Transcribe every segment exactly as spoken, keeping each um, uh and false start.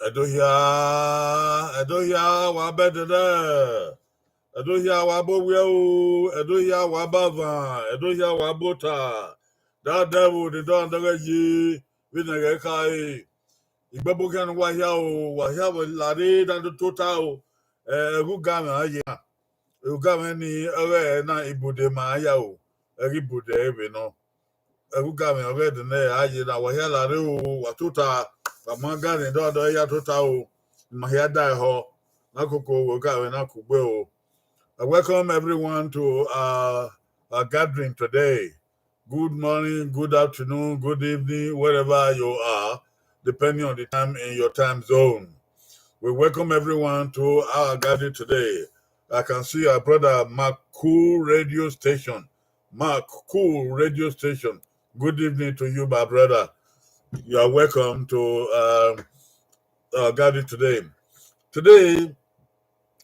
Ẹdohia, Ẹdohia, wa bẹdẹdẹ. Ẹdohia, wa bọ owiẹ o. Ẹdohia, wa bọ avan. Ẹdohia, wa bọ ota. Dadẹ vbo ne dọndẹghẹ ye vbene ẹghẹ khare. Igbẹbokhian ne uwa hia o, wa hia vbe lare na do tota o. Ẹ, ẹghẹ ugamwẹ a ye na. Ugamwẹ ni ọghẹ na ibude ma a ya o. Ẹghẹ ibude ẹre vbe nọ. Ẹghẹ ugamwẹ ọghẹ dẹnẹ a ye na, wa hia lare o, wa tota, wa ma gari dọdọ ya tota o, ma hia da ehọ, na koko wẹ ugamwẹ na kugbe o. I welcome everyone to our, our gathering today. Good morning, good afternoon, good evening, wherever you are, depending on the time in your time zone. We welcome everyone to our gathering today. I can see our brother Mark Cool Radio Station. Mark Cool Radio Station. Good evening to you, my brother. You are welcome to, um, our gathering today. Today,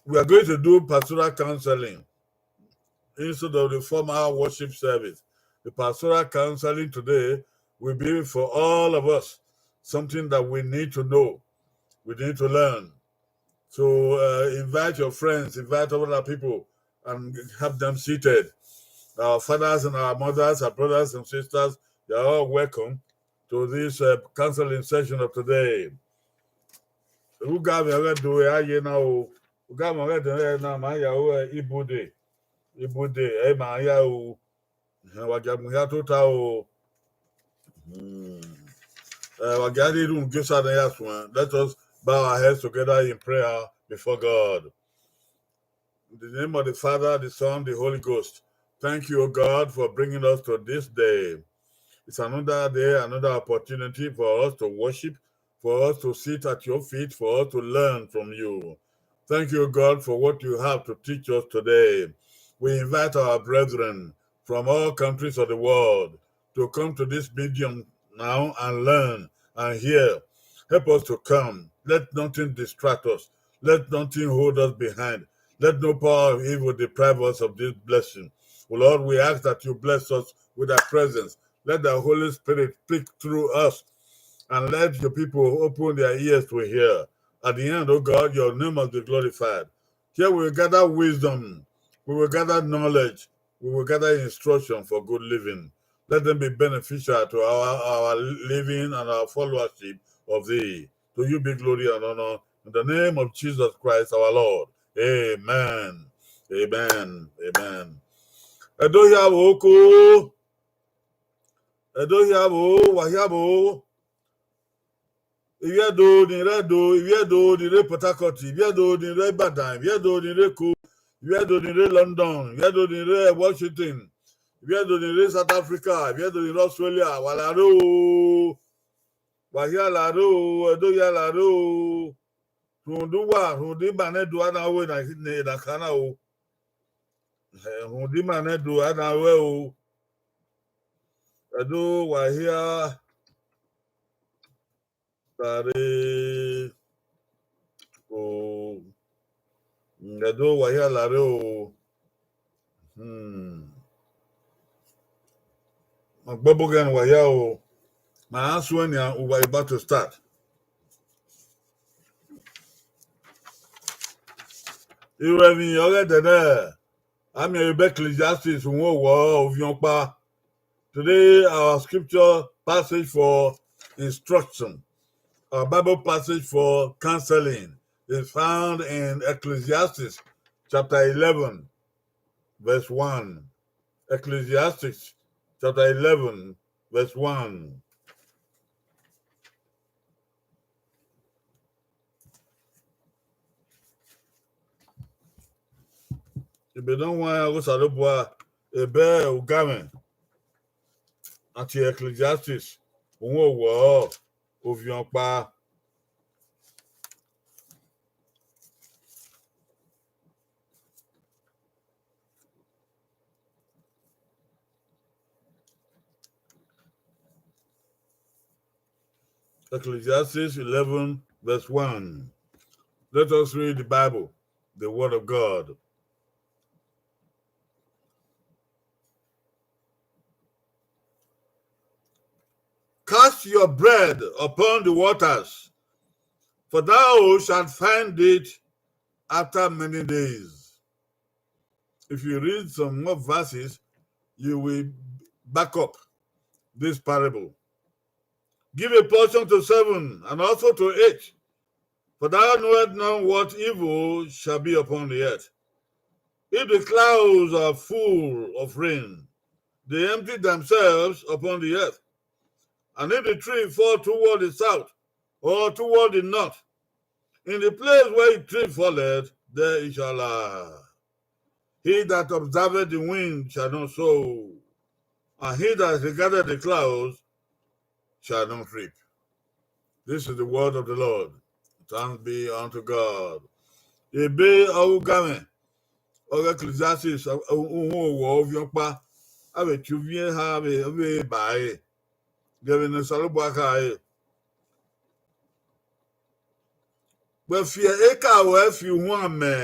we are going to do pastoral counseling instead of the formal worship service. The pastoral counseling today will be for all of us, something that we need to know, we need to learn. So, uh, invite your friends, invite other people, and have them seated. Our fathers and our mothers, our brothers and sisters, they are all welcome to this, uh, counseling session of today. Ugamwẹ ọghẹ do a ye na o. Ugamwẹ ọghẹ do na ma ya o, eh, ibude. Ibude, ẹ ma ya o. Ehẹn, wa gia mu hia tota o. Hmm. Eh, wa gia rhie irun gie Osa ne ya suẹn. Let us bow our heads together in prayer before God. In the name of the Father, the Son, the Holy Ghost. Thank you, O God, for bringing us to this day. It's another day, another opportunity for us to worship, for us to sit at your feet, for us to learn from you. Thank you, God, for what you have to teach us today. We invite our brethren from all countries of the world to come to this medium now and learn and hear. Help us to come. Let nothing distract us. Let nothing hold us behind. Let no power of evil deprive us of this blessing. Oh Lord, we ask that you bless us with thy presence. Let the Holy Spirit speak through us, and let your people open their ears to hear. At the end, O God, your name must be glorified. Here we will gather wisdom, we will gather knowledge, we will gather instruction for good living. Let them be beneficial to our, our living and our followership of thee. To you be glory and honor in the name of Jesus Christ our Lord. Amen. Amen. Amen. Ẹdohia vbo oko. Ẹdohia vbo, wa hia vbo. Ivbi Ẹdo ni rre Ẹdo, ivbi Ẹdo ni rre Port Harcourt, ivbi Ẹdo ni rre Ibadan, ivbi Ẹdo ni rre Eko, ivbi Ẹdo ni rre London, ivbi Ẹdo ni rre Washington, ivbi Ẹdo ni rre South Africa, ivbi Ẹdo ni rre Australia, wa lare o. Wa hia lare o, Ẹdohia lare o. Rhunmwuda uwa, rhunmwuda ima ne Ẹdo a na ru na, ne na kha na o. Eh, rhunmwuda ima ne Ẹdo a na ru o. Ẹdo wa hia lare o. Ẹdo wa hia lare o. Hmm. Ma gbẹbogẹn ne uwa hia o. Ma suẹn nian, uwa about to start. Irẹvin ọghẹ dẹdẹ, a miẹn vbe Ecclesiastes uhunmwu owọ, ovbi ọkpa. Today, our scripture passage for instruction, our Bible passage for counseling is found in Ecclesiastes chapter eleven, verse one. Ecclesiastes chapter eleven, verse one. Ebe ne ọ wan Osanobua, ebe ugamwẹ, ati Ecclesiastes, uhunmwu owọ, ovbi ọkpa. Ecclesiastes eleven, verse one. Let us read the Bible, the Word of God. Cast your bread upon the waters, For thou shalt find it after many days. If you read some more verses, you will back up this parable. Give a portion to seven and also to eight, for thou knowest not what evil shall be upon the earth. If the clouds are full of rain, they empty themselves upon the earth. And if the tree fall toward the south or toward the north, in the place where the tree falleth, there it shall lie. He that observeth the wind shall not sow, and he that regardeth the clouds shall not reap. This is the word of the Lord. Thanks be unto God. Ebe ọghe ugamwẹ, ọghe Ecclesiastes, uhunmwu owọ ovbi ọkpa, avbe tie uvbi eha vbe ba ẹre, ghẹ vbene Osanobua khare. Wẹ fi eka ruẹ fi uhuan mẹ,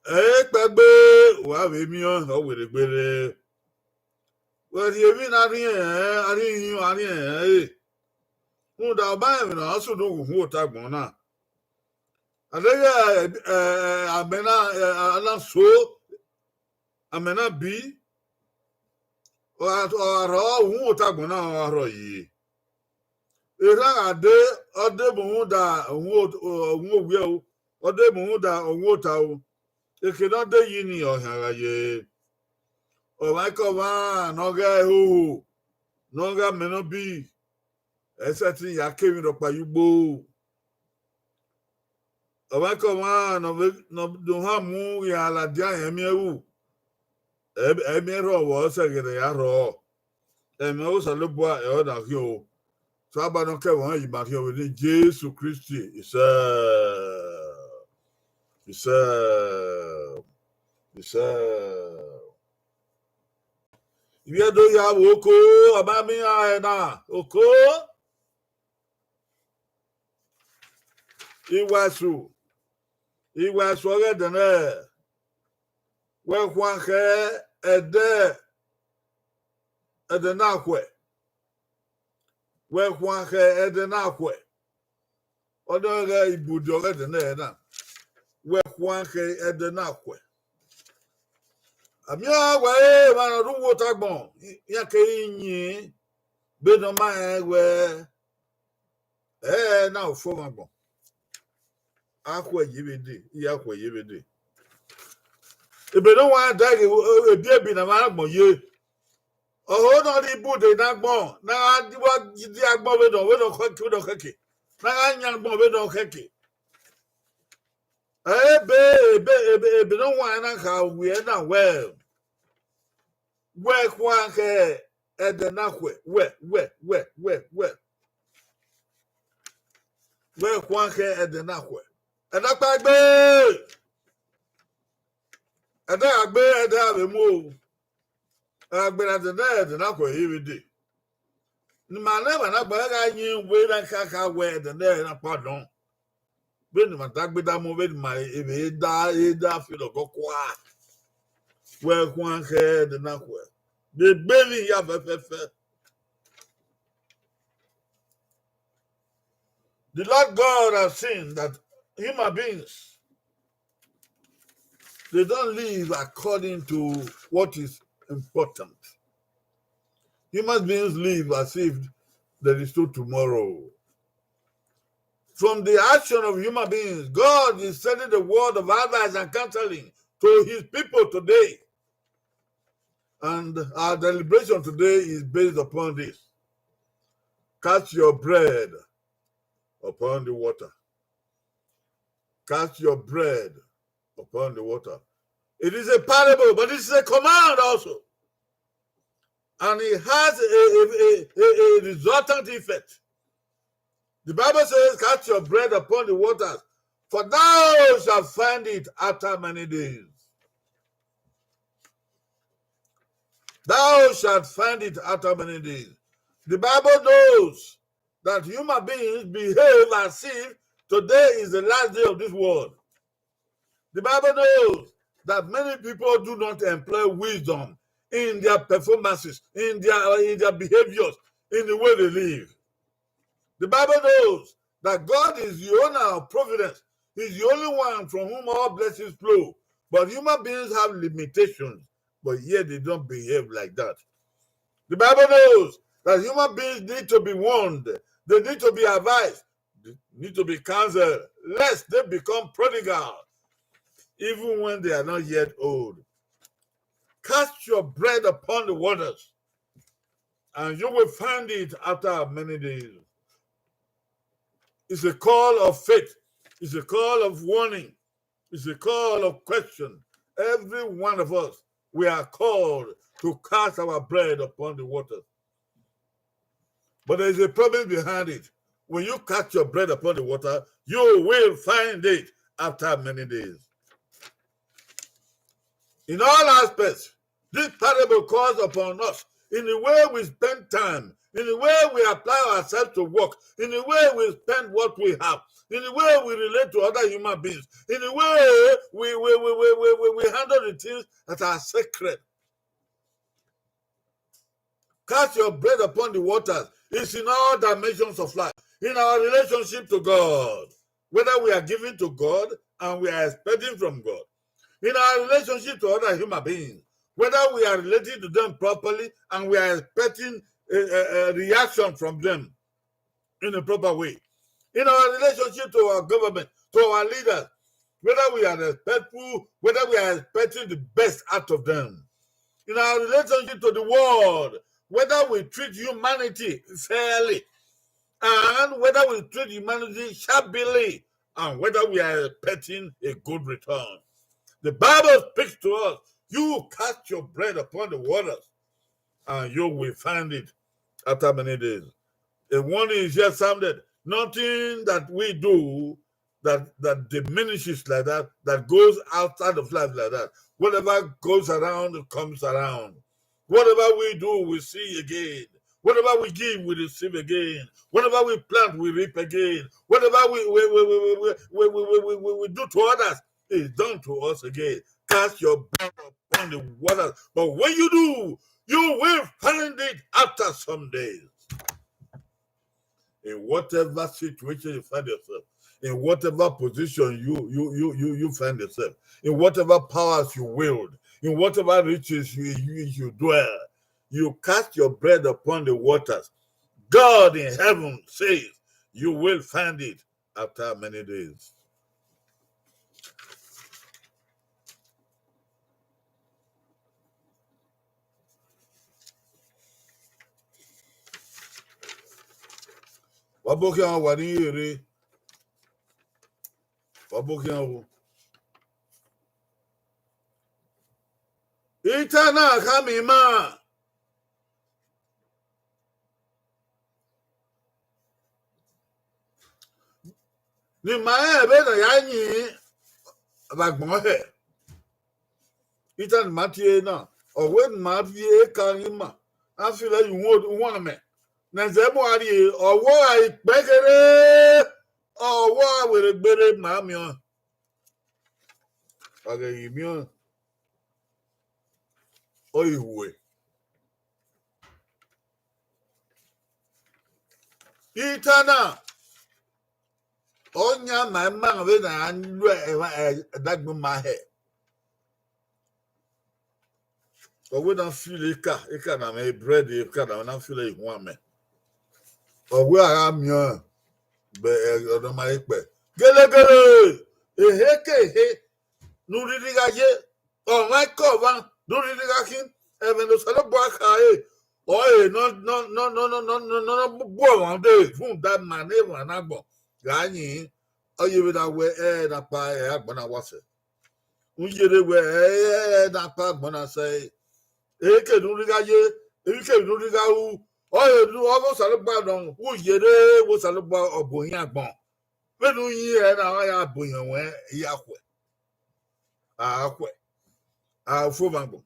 ẹ i re kpẹgbe, wa vbe miẹn ọẹn, ọ werriegbe rre. Wẹ rhie emwi ne a rhiẹnrẹn, a rhiẹnrẹn, a rhiẹnrẹn ẹre. Rhunmwuda, ọ ma rẹn emwi ne ọ sunu ghe uhunmwu otagbọn na. A deghẹ, ẹ, ẹ, amẹ na, ẹ, a na so, amẹ na bi, ọ gha, ọ gha rhọ, uhunmwu otagbọn na ọ gha rhọ yi. Erhan gha dee, ọ dee mu rhunmwuda uhunmwu, uhunmwu owiẹ o, ọ dee mu rhunmwuda uhunmwu ota o. Eke ne ọ dee yi ni, ọ khian gha ye. Ọmwaikọmwa ne ọ gha ẹhoho, ne ọ gha amẹ ne ọ bi, ẹ i sẹtin ya ke emwi rhọkpa ye ugbo. Ọmwaikọmwa ne ọ vbe, ne ọ, ne ohan mu iran ladian rẹn miẹn ru, ẹ, ẹ i miẹn rhọ vbe ọ sẹ ghe ne ya rhọ. Ẹmwẹ Osanobua ẹre ọ na khian o. So, Agbọn ne ọ kẹ ẹmwẹ ọnrẹn yi ma rhiọnmwẹ ne Jesu Kristi. Isẹ, isẹ, isẹ. Ivbi Ẹdo ya vbe oko, ọ ma miẹn iran ẹre na, oko. Iwaesu, iwaesu ọghe ẹdẹ nẹ, wẹ khuan khẹ ẹdẹ, ẹdẹ na khuẹ. Wẹ khuan khẹ ẹdẹ na khuẹ. Ọ dọghe ibude ọghe ẹdẹ nẹ na. Wẹ khuan khẹ ẹdẹ na khuẹ. A miẹn ọẹn wẹ, emwa ne ọ rre uwu otagbọn, iran keghi yin vbene ọ ma rẹn wẹ, ẹ na fo mwẹ agbọn. A khuẹ ye vbe dee, I ya khuẹ ye vbe dee. Ebe ne ọ wa da ghe ebiebi ne a ma agbọn ye. Ọho ne ọ rre ibude ne agbọn, ne a gha di agbọn vbene, vbene ọ khẹke, vbene ọ khẹke. Ne a gha yan agbọn vbene ọ khẹke. Ebe, ebe, ebe, ebe ne ọ wa na kha wiẹ na wẹ, wẹ khuan khẹ ẹdẹ na khuẹ, wẹ, wẹ, wẹ, wẹ, wẹ. Wẹ khuan khẹ ẹdẹ na khuẹ. Ẹdẹ ọkpa gbe. Ẹdẹ gha gbe, ẹdẹ gha vbe mu o. Ẹdẹ gha gbe na ẹdẹ na, ẹdẹ na khuẹ ye vbe dee. Ne ima ne ẹmwẹ na gba gha yin wẹ na kha kha wẹ ẹdẹ nẹ na kpa dọn. Vbene ima dagbe da mu, vbene ima vbe da, e da fi lọgọ kua. Wẹ khuan khẹ ẹdẹ na khuẹ. Vbe egbe emwi hia fẹfẹfẹ. The Lord God has seen that human beings, they don't live according to what is important. Human beings live as if there is no tomorrow. From the action of human beings, God is sending the word of advice and counseling to his people today. And our deliberation today is based upon this. Cast your bread upon the water. Cast your bread upon the water. It is a parable, but it is a command also. And it has a, a, a, a, a resultant effect. The Bible says, "Cast your bread upon the waters, for thou shalt find it after many days." Thou shalt find it after many days. The Bible knows that human beings behave as if today is the last day of this world. The Bible knows that many people do not employ wisdom in their performances, in their, in their behaviors, in the way they live. The Bible knows that God is the owner of providence. He's the only one from whom all blessings flow. But human beings have limitations, but yet they don't behave like that. The Bible knows that human beings need to be warned, they need to be advised, they need to be counseled, lest they become prodigal, even when they are not yet old. Cast your bread upon the waters, and you will find it after many days. It's a call of faith. It's a call of warning. It's a call of question. Every one of us, we are called to cast our bread upon the water. But there is a promise behind it. When you cast your bread upon the water, you will find it after many days. In all aspects, this parable calls upon us in the way we spend time, in the way we apply ourselves to work, in the way we spend what we have, in the way we relate to other human beings, in the way we, we, we, we, we, we, we handle the things that are sacred. Cast your bread upon the waters. It's in all dimensions of life. In our relationship to God, whether we are giving to God and we are expecting from God, in our relationship to other human beings, whether we are relating to them properly and we are expecting a, a, a reaction from them in a proper way, in our relationship to our government, to our leaders, whether we are respectful, whether we are expecting the best out of them, in our relationship to the world, whether we treat humanity fairly, and whether we treat humanity shabbily, and whether we are expecting a good return. The Bible speaks to us, "You cast your bread upon the waters, and you will find it after many days." A warning is here sounded. Nothing that we do that, that diminishes like that, that goes outside of life like that. Whatever goes around comes around. Whatever we do, we see again. Whatever we give, we receive again. Whatever we plant, we reap again. Whatever we, we, we, we, we, we, we, we, we, we, we do to others is done to us again. Cast your bread upon the waters. But when you do, you will find it after some days. In whatever situation you find yourself, in whatever position you, you, you, you, you find yourself, in whatever powers you wield, in whatever riches you, you, you dwell, you cast your bread upon the waters. God in heaven says, "You will find it after many days." Wa bọ khian wa ni rere. Wa bọ khian o. Ita na khama ima ne ima rẹn vbene ọ ya yin vbe agbọn hẹ. Ita ne ima tie na, ọ wẹ ne ima rhie eka ghi ma, a fi lẹ ye uwọnmwẹ ne ẹzẹ mu a rhie, ọ wẹ ọghe ikpẹgherhe, ọ wẹ ọghe werriegbe rre ma miẹn ọẹn. Wa ghẹ ghi miẹn ọẹn, ọ i hue. Ita na, ọ yan ma ima vbene a ya lu ẹdẹ agbọn ma hẹ. Ọ wẹ na filo eka, eka na mwẹ brẹd, eka na mwẹ na filo ihuan mẹ. Ọ wẹ a gha miẹn ọẹn, vbe ọ ma he kpẹ. Gelegele, ehe ke ehe ne u rhirhi gha ye, ọmwa ke ọmwa ne u rhirhi gha khin, ẹmwẹ ne Osanobua khare, ọre nọ, nọ, nọ bu ọmwa dee, rhunmwuda ma ne emwa na agbọn gha yin, ọ ye vbe na wẹ ẹre na kpa ẹre agbọn na wa sẹ. U yerre wẹ ẹre na kpa agbọn na sẹ ẹre. Ehe ke ne u rhirhi gha ye, emwi ke ne u rhirhi gha ru, ọre ne ọghe Osanobua nọ, u yerre wẹ Osanobua ọ bu ohiẹn agbọn. Vbene u yin ẹre na, ọ ya bu ohiẹn ruẹ ya khuẹ. A khuẹ. A fo vbe agbọn.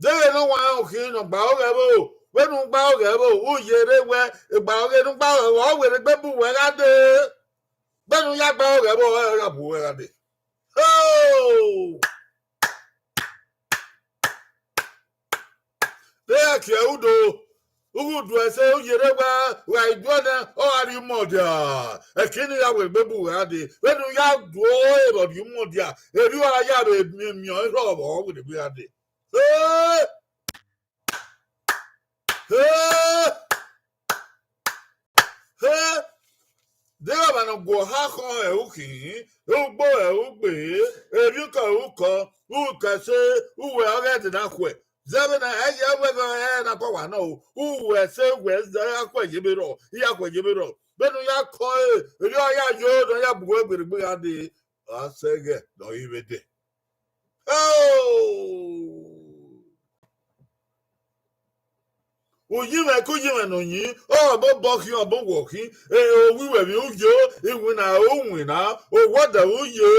Deghẹ ne ọ wa rẹn okhian ne ọ gba ọghẹ ẹvbo, vbene u gba ọghẹ ẹvbo, u yerre wẹ, egba ọghẹ ne u gba ọghẹ, ọ werriegbe bu uwẹ gha dee. Vbene u ya gba ọghẹ ẹvbo, ọ ya bu uwẹ gha dee. Oh! Vbe a kie udo, Ughudu ẹse u yerre wẹ, wa i duẹ nẹ, ọ gha rhie umọ dia. Ẹki ne I ya wegbe bu uwẹ gha dee, vbene u ya duẹ vbe ọ rhie umọ dia, erriọ a ya vbe miẹn ọnrẹn rhọ vbe ọ wegbe gha dee. He! He! He! Deghẹ ọmwa ne ọ gu ọha khọn ẹre u khin, ugbo ẹre u gbe, emwiokọ ẹre u kọ, u kẹse, uwẹ ọghe ẹdẹ na khuẹ. Zẹ vbene ẹ i ye wẹ vbe ẹ na kọ wa nọ o, uwẹ ẹse, uwẹ ẹse, a khuẹ ye vbe rrọọ, I ya khuẹ ye vbe rrọọ. Vbene u ya kọ ẹre, erriọ a ya yo ne ọ ya bu uwẹ gbergbe gha dee, ọ sẹ ẹghẹ ne ọ ghi vbe dee. Oh! Uyinmwẹ ke uyinmwẹ ne ọ yin, ọ bọ obọ khin, ọ bọ owọ khin, e, owiwẹ vbe u yo, iwinna u winna, owọda vbe u ye,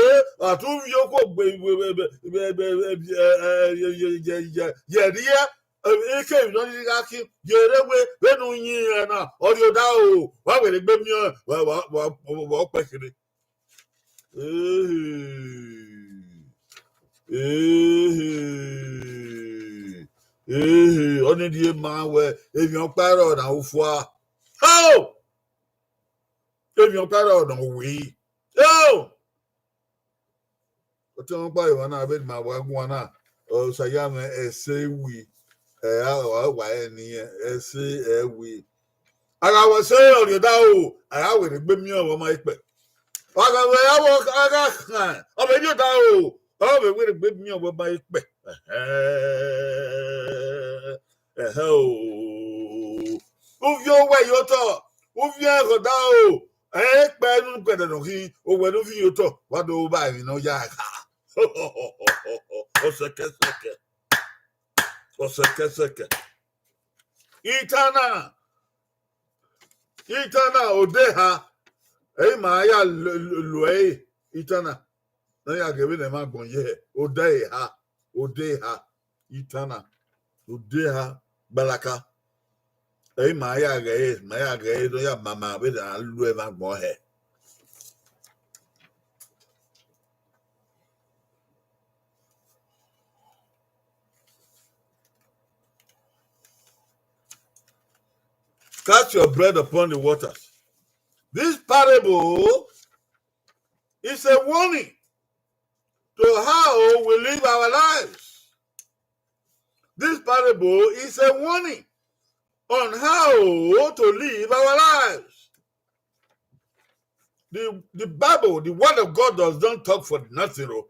a tu vbe okhuo gbe, gbe, gbe, gbe, gbe, gbe, gbe, e, e, ye, ye, ye, ye, ye rhie, e, eke emwi ne ọ rhirhi gha khin, ye rre wẹ, vbene u yin iran na, ọ rhie odaro, wa werriegbe miẹn, wa, wa, wa, wa, wa kpẹ kherhe. Ehe. Ehe. Ehe. Ọni rhie ma wẹ, emwi ọkpa rrọọ na u fua. Hao! Emwi ọkpa rrọọ na u wi. Hao! Ọtẹn ọkpa emwa na, vbene ima wa guan na, Osa ya mwẹ ẹse wi, ẹ, a, a wa ẹre ne irẹn, ẹse ẹ wi. A gha wẹ ẹse ọ rhie odaro, a gha werriegbe miẹn ọmwa ma ikpẹ. A gha wẹ a wẹ a gha khan, ọ vbe rhie odaro, ọ vbe werriegbe miẹn ọmwa ma ikpẹ. Ẹhẹ. Ẹhẹ o. Uvie owẹ ye otọ, uvie ẹghẹ odaro, ẹ i kpẹ ne u guẹdẹ nọ khin, owẹ ne uvie ye otọ, wa do ba emwi ne ọ ya gha. Ọsẹkẹsẹkẹ. Ọsẹkẹsẹkẹ. Itan na, itan na, odeha, ẹ i ma ya lo, lo, lo ẹre, itan na, ne ọ ya ghẹ vbene ẹmwẹ agbọn ye hẹ, odeha, odeha, itan na, odeha, gbalaka. Ẹ i ma ya ghẹ ẹre, ma ya ghẹ ẹre, ne ọ ya mama vbene a lu ẹmwẹ agbọn hẹ. Cast your bread upon the waters. This parable is a warning to how we live our lives. This parable is a warning on how to live our lives. The, the Bible, the word of God does not talk for nothing. Oh.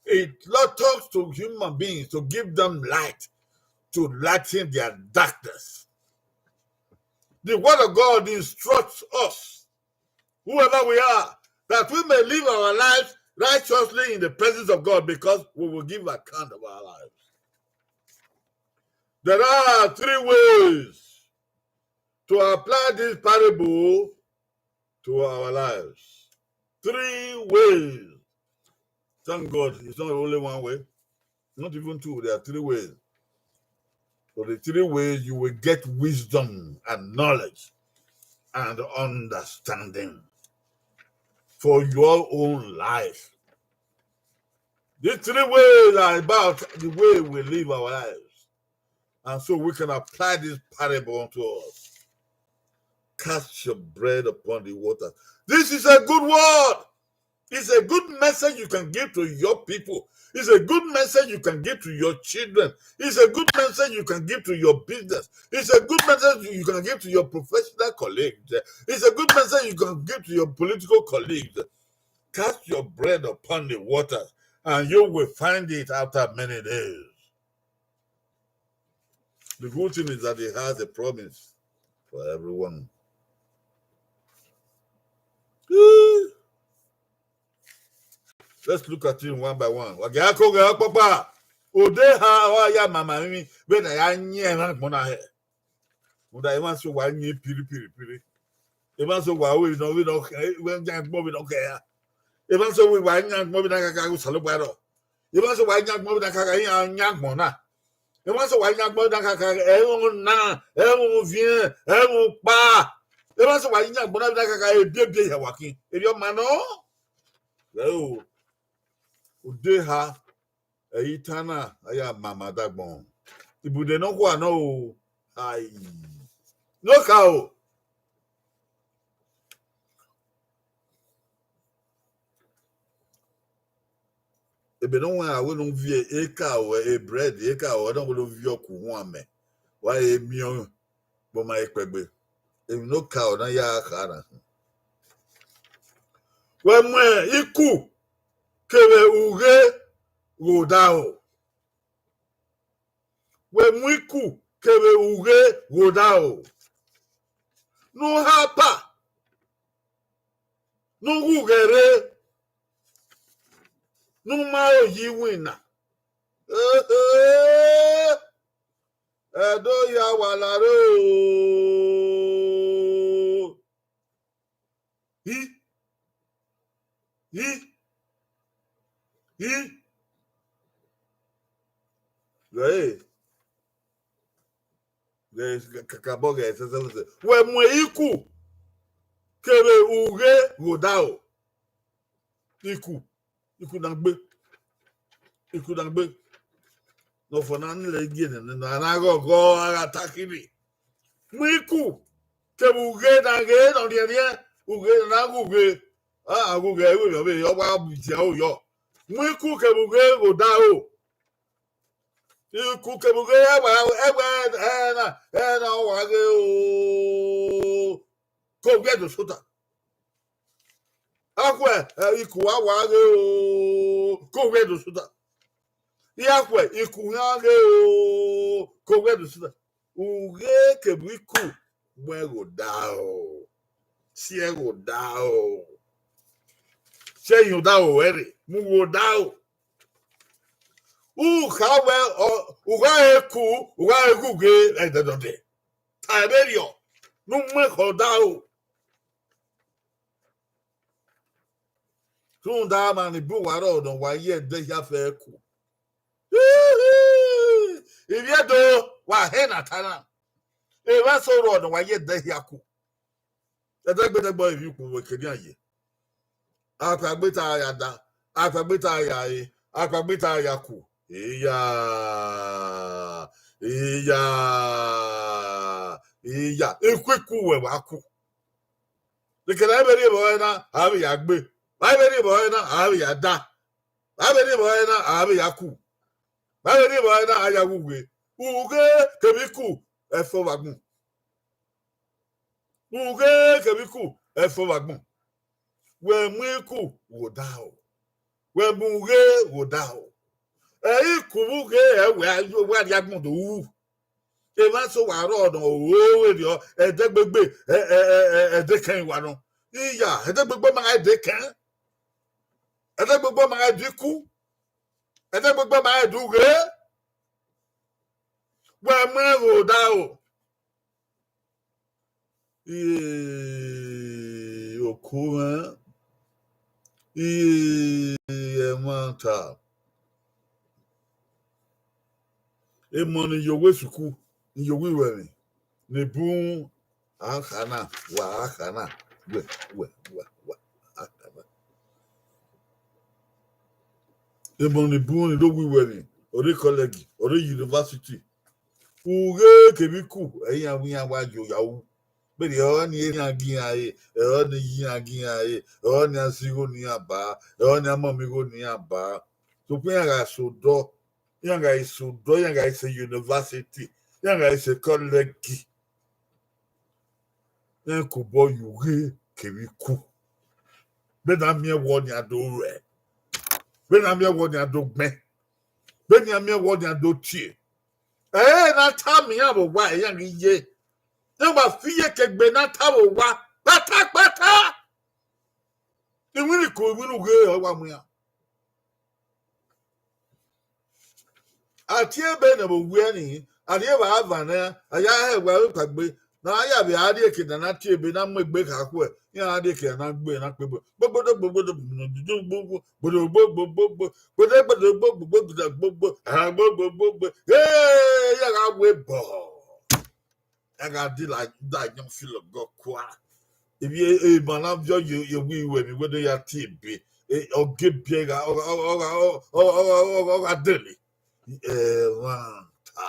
It lo-, talks to human beings to give them light, to lighten their darkness. The word of God instructs us, whoever we are, that we may live our lives righteously in the presence of God, because we will give account of our lives. There are three ways to apply this parable to our lives. Three ways. Thank God, it's not only one way, not even two, there are three ways. For the three ways, you will get wisdom and knowledge and understanding for your own life. These three ways are about the way we live our lives. And so we can apply this parable unto us. Cast your bread upon the water. This is a good word. It's a good message you can give to your people. It's a good message you can give to your children. It's a good message you can give to your business. It's a good message you can give to your professional colleagues. It's a good message you can give to your political colleagues. Cast your bread upon the waters, and you will find it after many days. The good thing is that he has a promise for everyone. Let's look at him one by one. Wa gia ko ghe ọkpọkpa. Odeha ọ ya mama emwi, vbene a ya yin ẹmwẹ agbọn na hẹ. Rhunmwuda emwa so wa yin piri, piri, piri. Emwa so wa ru vbene ọ, vbene ọ, vbe yan agbọn vbene ọ kẹ ra. Emwa so wa yin agbọn vbene a ka ghe Osanobua rrọọ. Emwa so wa yin agbọn vbene a ka ghe iran yan agbọn na. Emwa so wa yin agbọn vbene a ka ghe ẹmwẹ na, ẹmwẹ uviẹn, ẹmwẹ ukpa. Emwa so wa yin agbọn na vbene a ka ghe ebiebie ya wa khin. Erriọ ma nọ. Ẹ o, odeha, ẹ i tan na, a ya mama dagbọn. Ibude nọkhua nọ o. Ai. Ne okaro. Ebe ne ọ wẹn a wẹ ne u viọ ekaro, e bread, ekaro, ọ na wẹ ne u viọ ku huan mẹ, wa re miẹn ọẹn, vbe ọ ma re kpẹgbe. Emwi ne okaro na ya kha na. Wẹ mu iku kevbe ughe ghe odaro. Wẹ mu iku kevbe ughe ghe odaro. Ne u ha apa, ne u ghughe rre, ne u ma ro yi iwinna. Ehe! Ẹdo hia wa la rre o. Hi, hi, hi. Ghẹ, ghẹ, kakabọ ghẹ sẹsẹsẹ. Wẹ mu iku kevbe ughe ghe odaro. Iku, iku na gbe, iku na gbe. Ne ọfọ na ni lẹ gie nene na, a na ghọghọ, a gha ta kiri. Mu iku kevbe ughe na ghe ne ọ riẹnriẹn, ughe na ghughe. A ghughe ẹvbo vbe ọ wa bu idia ro yọ. Mu iku kevbe ughe ghe odaro. Iku kevbe ughe ẹwa, ẹwa ẹna, ẹna ọ wa ghe o. Ke ovbi ẹdẹ sota. Akhuẹ, ẹ, iku wa wa ghe o, ke ovbi ẹdẹ sota. Akhuẹ, iku ya ghe o, ke ovbi ẹdẹ sota. Ughe kevbe iku, mu ẹn ghe odaro. Si ẹn ghe odaro. Si ẹn ye odaro ruẹ rre, mu ghe odaro. U kha wẹ, ọ, u gha re ku, u gha re ghughe, ẹdẹdọdẹ. Ta ẹmwẹ rriọ, ne u mu ẹn ghe odaro. Rhunmwuda emwa ni bun uwa rrọọ ne ọ wa ye ẹdẹ hia fẹ ku. Ivbi Ẹdo, wa hẹ ne a ta na. Emwa eso rrọọ ne ọ wa ye ẹdẹ hia ku. Ẹdẹgbẹdẹgbẹ ivbi ukpo vbe kenian ye. Akpagbe ta ya da, akpagbe ta ya re, akpagbe ta ya ku. Iya, iya, iya. Ikuiku wẹ wa ku. Ekene a vbe rhie vbe ọre na, a vbe ya gbe. A vbe rhie vbe ọre na, a vbe ya da. A vbe rhie vbe ọre na, a vbe ya ku. A vbe rhie vbe ọre na, a ya ghughe. Ughe kevbe iku, ẹfo vbe agbọn. Ughe kevbe iku, ẹfo vbe agbọn. Wẹ mu iku ghe odaro. Wẹ mu ughe ghe odaro. Ẹ iku vbe ughe ẹ wẹ a yo, wẹ a rhie agbọn do ru. Emwa eso wa rrọọ ne ọ ru vberriọ, ẹdẹgbegbe, ẹ, ẹ, ẹ, ẹ, ẹdekẹn wa nọ. Iya, ẹdẹgbegbe ma gha ẹdekẹn. Ẹdẹgbegbe ma gha ẹdẹ iku. Ẹdẹgbegbe ma gha ẹdẹ ughe. Wẹ mu ẹn ghe odaro. Iye, oku mwẹ, iye, ẹmwata. Emọ ni ye owa esuku, ni ye owa iruẹmwi, ni bun a kha na, wa a kha na, wẹ, wẹ, wẹ, wẹ, a kha na. Emọ ni bun ni do wi wẹ ni, ọ rre kọlẹgi, ọ rre yunivasiti. Ughe kevbe iku, ẹ iran wẹ iran wa yo ya ru. Vbene ọre ni iran gi iran re, ọre ni iran gi iran re, ọre ni a si igho ne iran ba, ọre ni a mọmọ igho ne iran ba. Sokpan iran gha sẹ odọ, iran gha sẹ odọ, iran gha sẹ yunivasiti, iran gha sẹ kọlẹgi. Iran ke obọ ye ughe kevbe iku. Vbene a miẹn wẹ ọnii a do ruẹ, vbene a miẹn wẹ ọnii a do gbẹn, vbene a miẹn wẹ ọnii a do tie. Ẹ i na tama iran vbe owa, iran ghi ye. Iran wa fi iyeke gbe ne a ta vbe owa, kpata kpata. Iwinna iko, iwinna ughe ọ wa mu iran. A tie ebe ne vbe owiẹ ni, a rhie vbe avan nẹ, a ya hẹ ẹwae vbe kpaegbe, ne a ya vbe a rhie eke ne a na tie ebe na mu egbe kha khuẹ, iran na rhie eke na gbe na kpe egbe. Gbogbodo, gbogbodo, gbogbodo, gbogbodo, gbogbodo, gbogbodo, gbogbodo, gbogbodo, gbogbodo, gbogbodo, gbogbodo. Ee, ya gha wẹ bọ. A gha di la da yan filo gọ kua. Emwi emọ na viọ ye ye wi wẹ mi wẹ do ya tie ebe. E, ọ ge biẹ gha, ọ gha, ọ gha, ọ gha, ọ gha, ọ gha, ọ gha dele. Ẹmwata.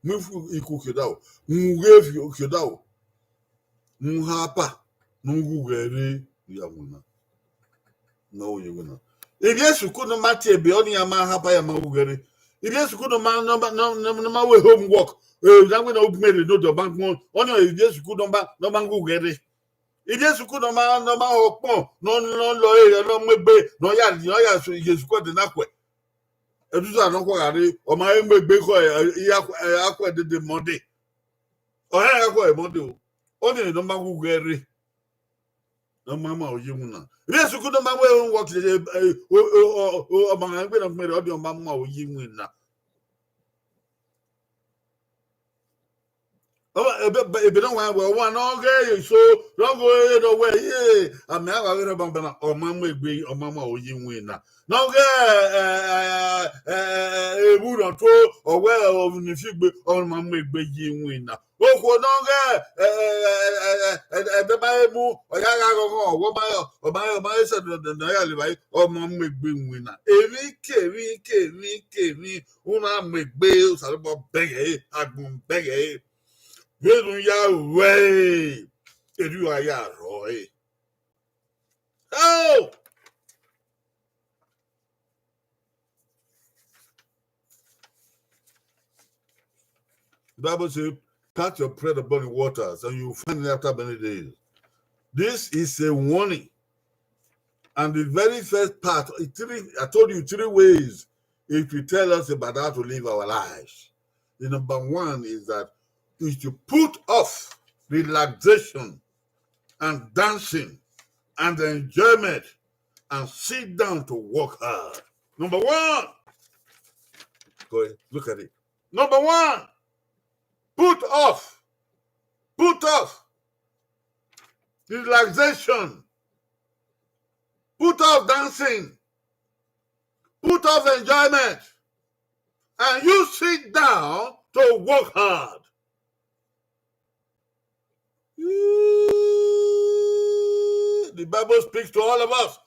mu iku khiodaro, mu ughe khiodaro, mu hapa ne u ghughe rre ya winna. Ne ọ ye winna. Ivbi esukuru ne ọ ma tie ebe, ọnii a ma hapa ya ma ghughe rre. Ivbi esukuru ne ọ ma, ne ọ ma, ne ọ ma, ne ọ ma ru homework, eh, na winna u miẹn rre ne odẹ ọ ma gbọn, ọnii ivbi esukuru ne ọ ma, ne ọ ma ghughe rre. Ivbi esukuru ne ọ ma, ne ọ ma ho ọkpọn, ne ọ, ne ọ lọ ẹre, ne ọ mu egbe, ne ọ ya, ne ọ ya so ivbi esukuru ẹdẹ na khuẹ. Ẹdusẹ ne ọ khuẹ gha rre, ọ ma he mu egbe khọ, eh, akhuẹ dede Monday. Ọ hẹn akhuẹ Monday o. Ọnii ne ọ ma ghughe rre. Ọ ma ma ye iwinna. Ivbi esukuru ne ọ ma ru homework, eh, eh, o, o, o, o, ọ ma gha gbe ne ọ gbe rre, ọnii ọ ma ma ye iwinna. Ọ, ebe, ebe ne ọ wa wẹ, ọmwa ne ọ ghẹ eso, ne ọ ghe ne ọ wẹ, "Ye, amẹ a wa vbe rre banbanna," ọ ma mu egbe, ọ ma ma ye iwinna. Ne ọ ghẹ, eh, eh, eh, eh, evbu ne ọ tuo, ọ wẹ, ọ ni fi gbe, ọ ma mu egbe ye iwinna. Okhuo ne ọ ghẹ, eh, eh, eh, eh, eh, eh, ẹdẹ ma he mu, ọ ya gha ghọghọ, ọ wẹ ọ ma, ọ ma, ọ ma he sẹ ne, ne, ne ọ ya lele evbare, ọ ma mu egbe iwinna. Emwi ke emwi ke emwi ke emwi, u na mu egbe, Osanobua bẹghe ẹre, agbọn bẹghe ẹre. Vbene u ya ruẹ ẹre, erriọ a ya rrọọ ẹre. Oh! The Bible says, "Cast your bread upon the waters, and you will find it after many days." This is a warning. And the very first part, it three, I told you three ways it will tell us about how to live our lives. The number one is that is to put off relaxation and dancing and enjoyment and sit down to work hard. Number one. Go ahead, look at it. Number one, put off, put off relaxation, put off dancing, put off enjoyment, and you sit down to work hard. The Bible speaks to all of us.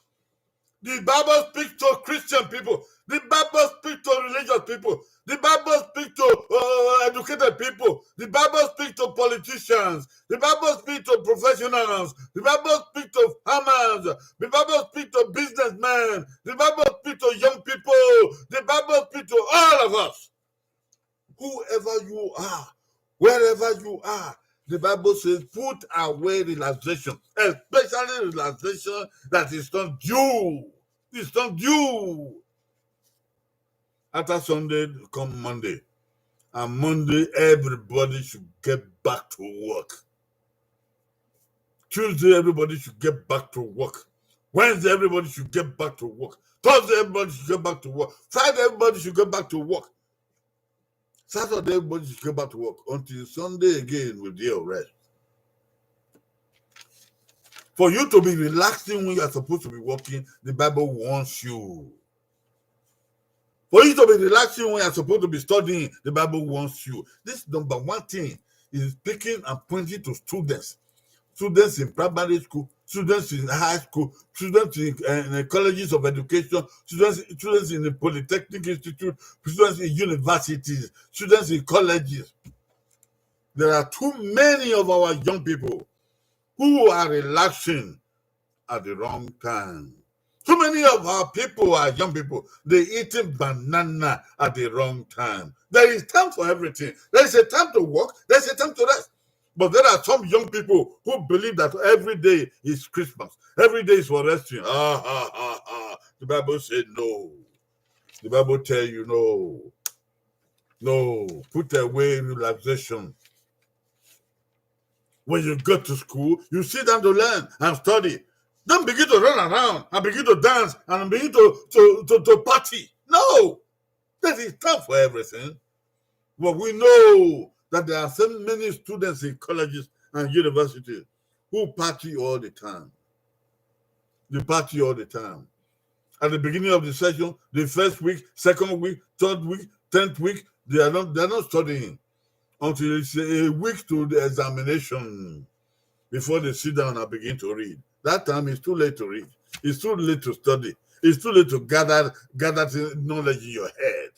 The Bible speaks to Christian people. The Bible speaks to religious people. The Bible speaks to, uh, educated people. The Bible speaks to politicians. The Bible speaks to professionals. The Bible speaks to farmers. The Bible speaks to businessmen. The Bible speaks to young people. The Bible speaks to all of us. Whoever you are, wherever you are, the Bible says, "Put away relaxation, especially relaxation that is not due." It's not due. After Sunday, come Monday. And Monday, everybody should get back to work. Tuesday, everybody should get back to work. Wednesday, everybody should get back to work. Thursday, everybody should get back to work. Friday, everybody should get back to work. Saturday, everybody should get back to work. Until Sunday again, with day of rest. For you to be relaxing when you are supposed to be working, the Bible warns you. For you to be relaxing when you are supposed to be studying, the Bible warns you. This number one thing is speaking and pointing to students. Students in primary school, students in high school, students in, uh, in colleges of education, students, students in the polytechnic institute, students in universities, students in colleges. There are too many of our young people who are relaxing at the wrong time. Too many of our people, our young people, they eating banana at the wrong time. There is time for everything. There is a time to work. There is a time to rest. But there are some young people who believe that every day is Christmas. Every day is for resting. Ah, ah, ah, ah. The Bible said no. The Bible tell you no. No. Put away relaxation. When you go to school, you sit down to learn and study. Don't begin to run around and begin to dance and begin to, to, to, to party. No. There is time for everything. But we know that there are so many students in colleges and universities who party all the time. They party all the time. At the beginning of the session, the first week, second week, third week, tenth week, they are not, they are not studying until it's a week to the examination before they sit down and begin to read. That time, it's too late to read. It's too late to study. It's too late to gather, gather the knowledge in your head.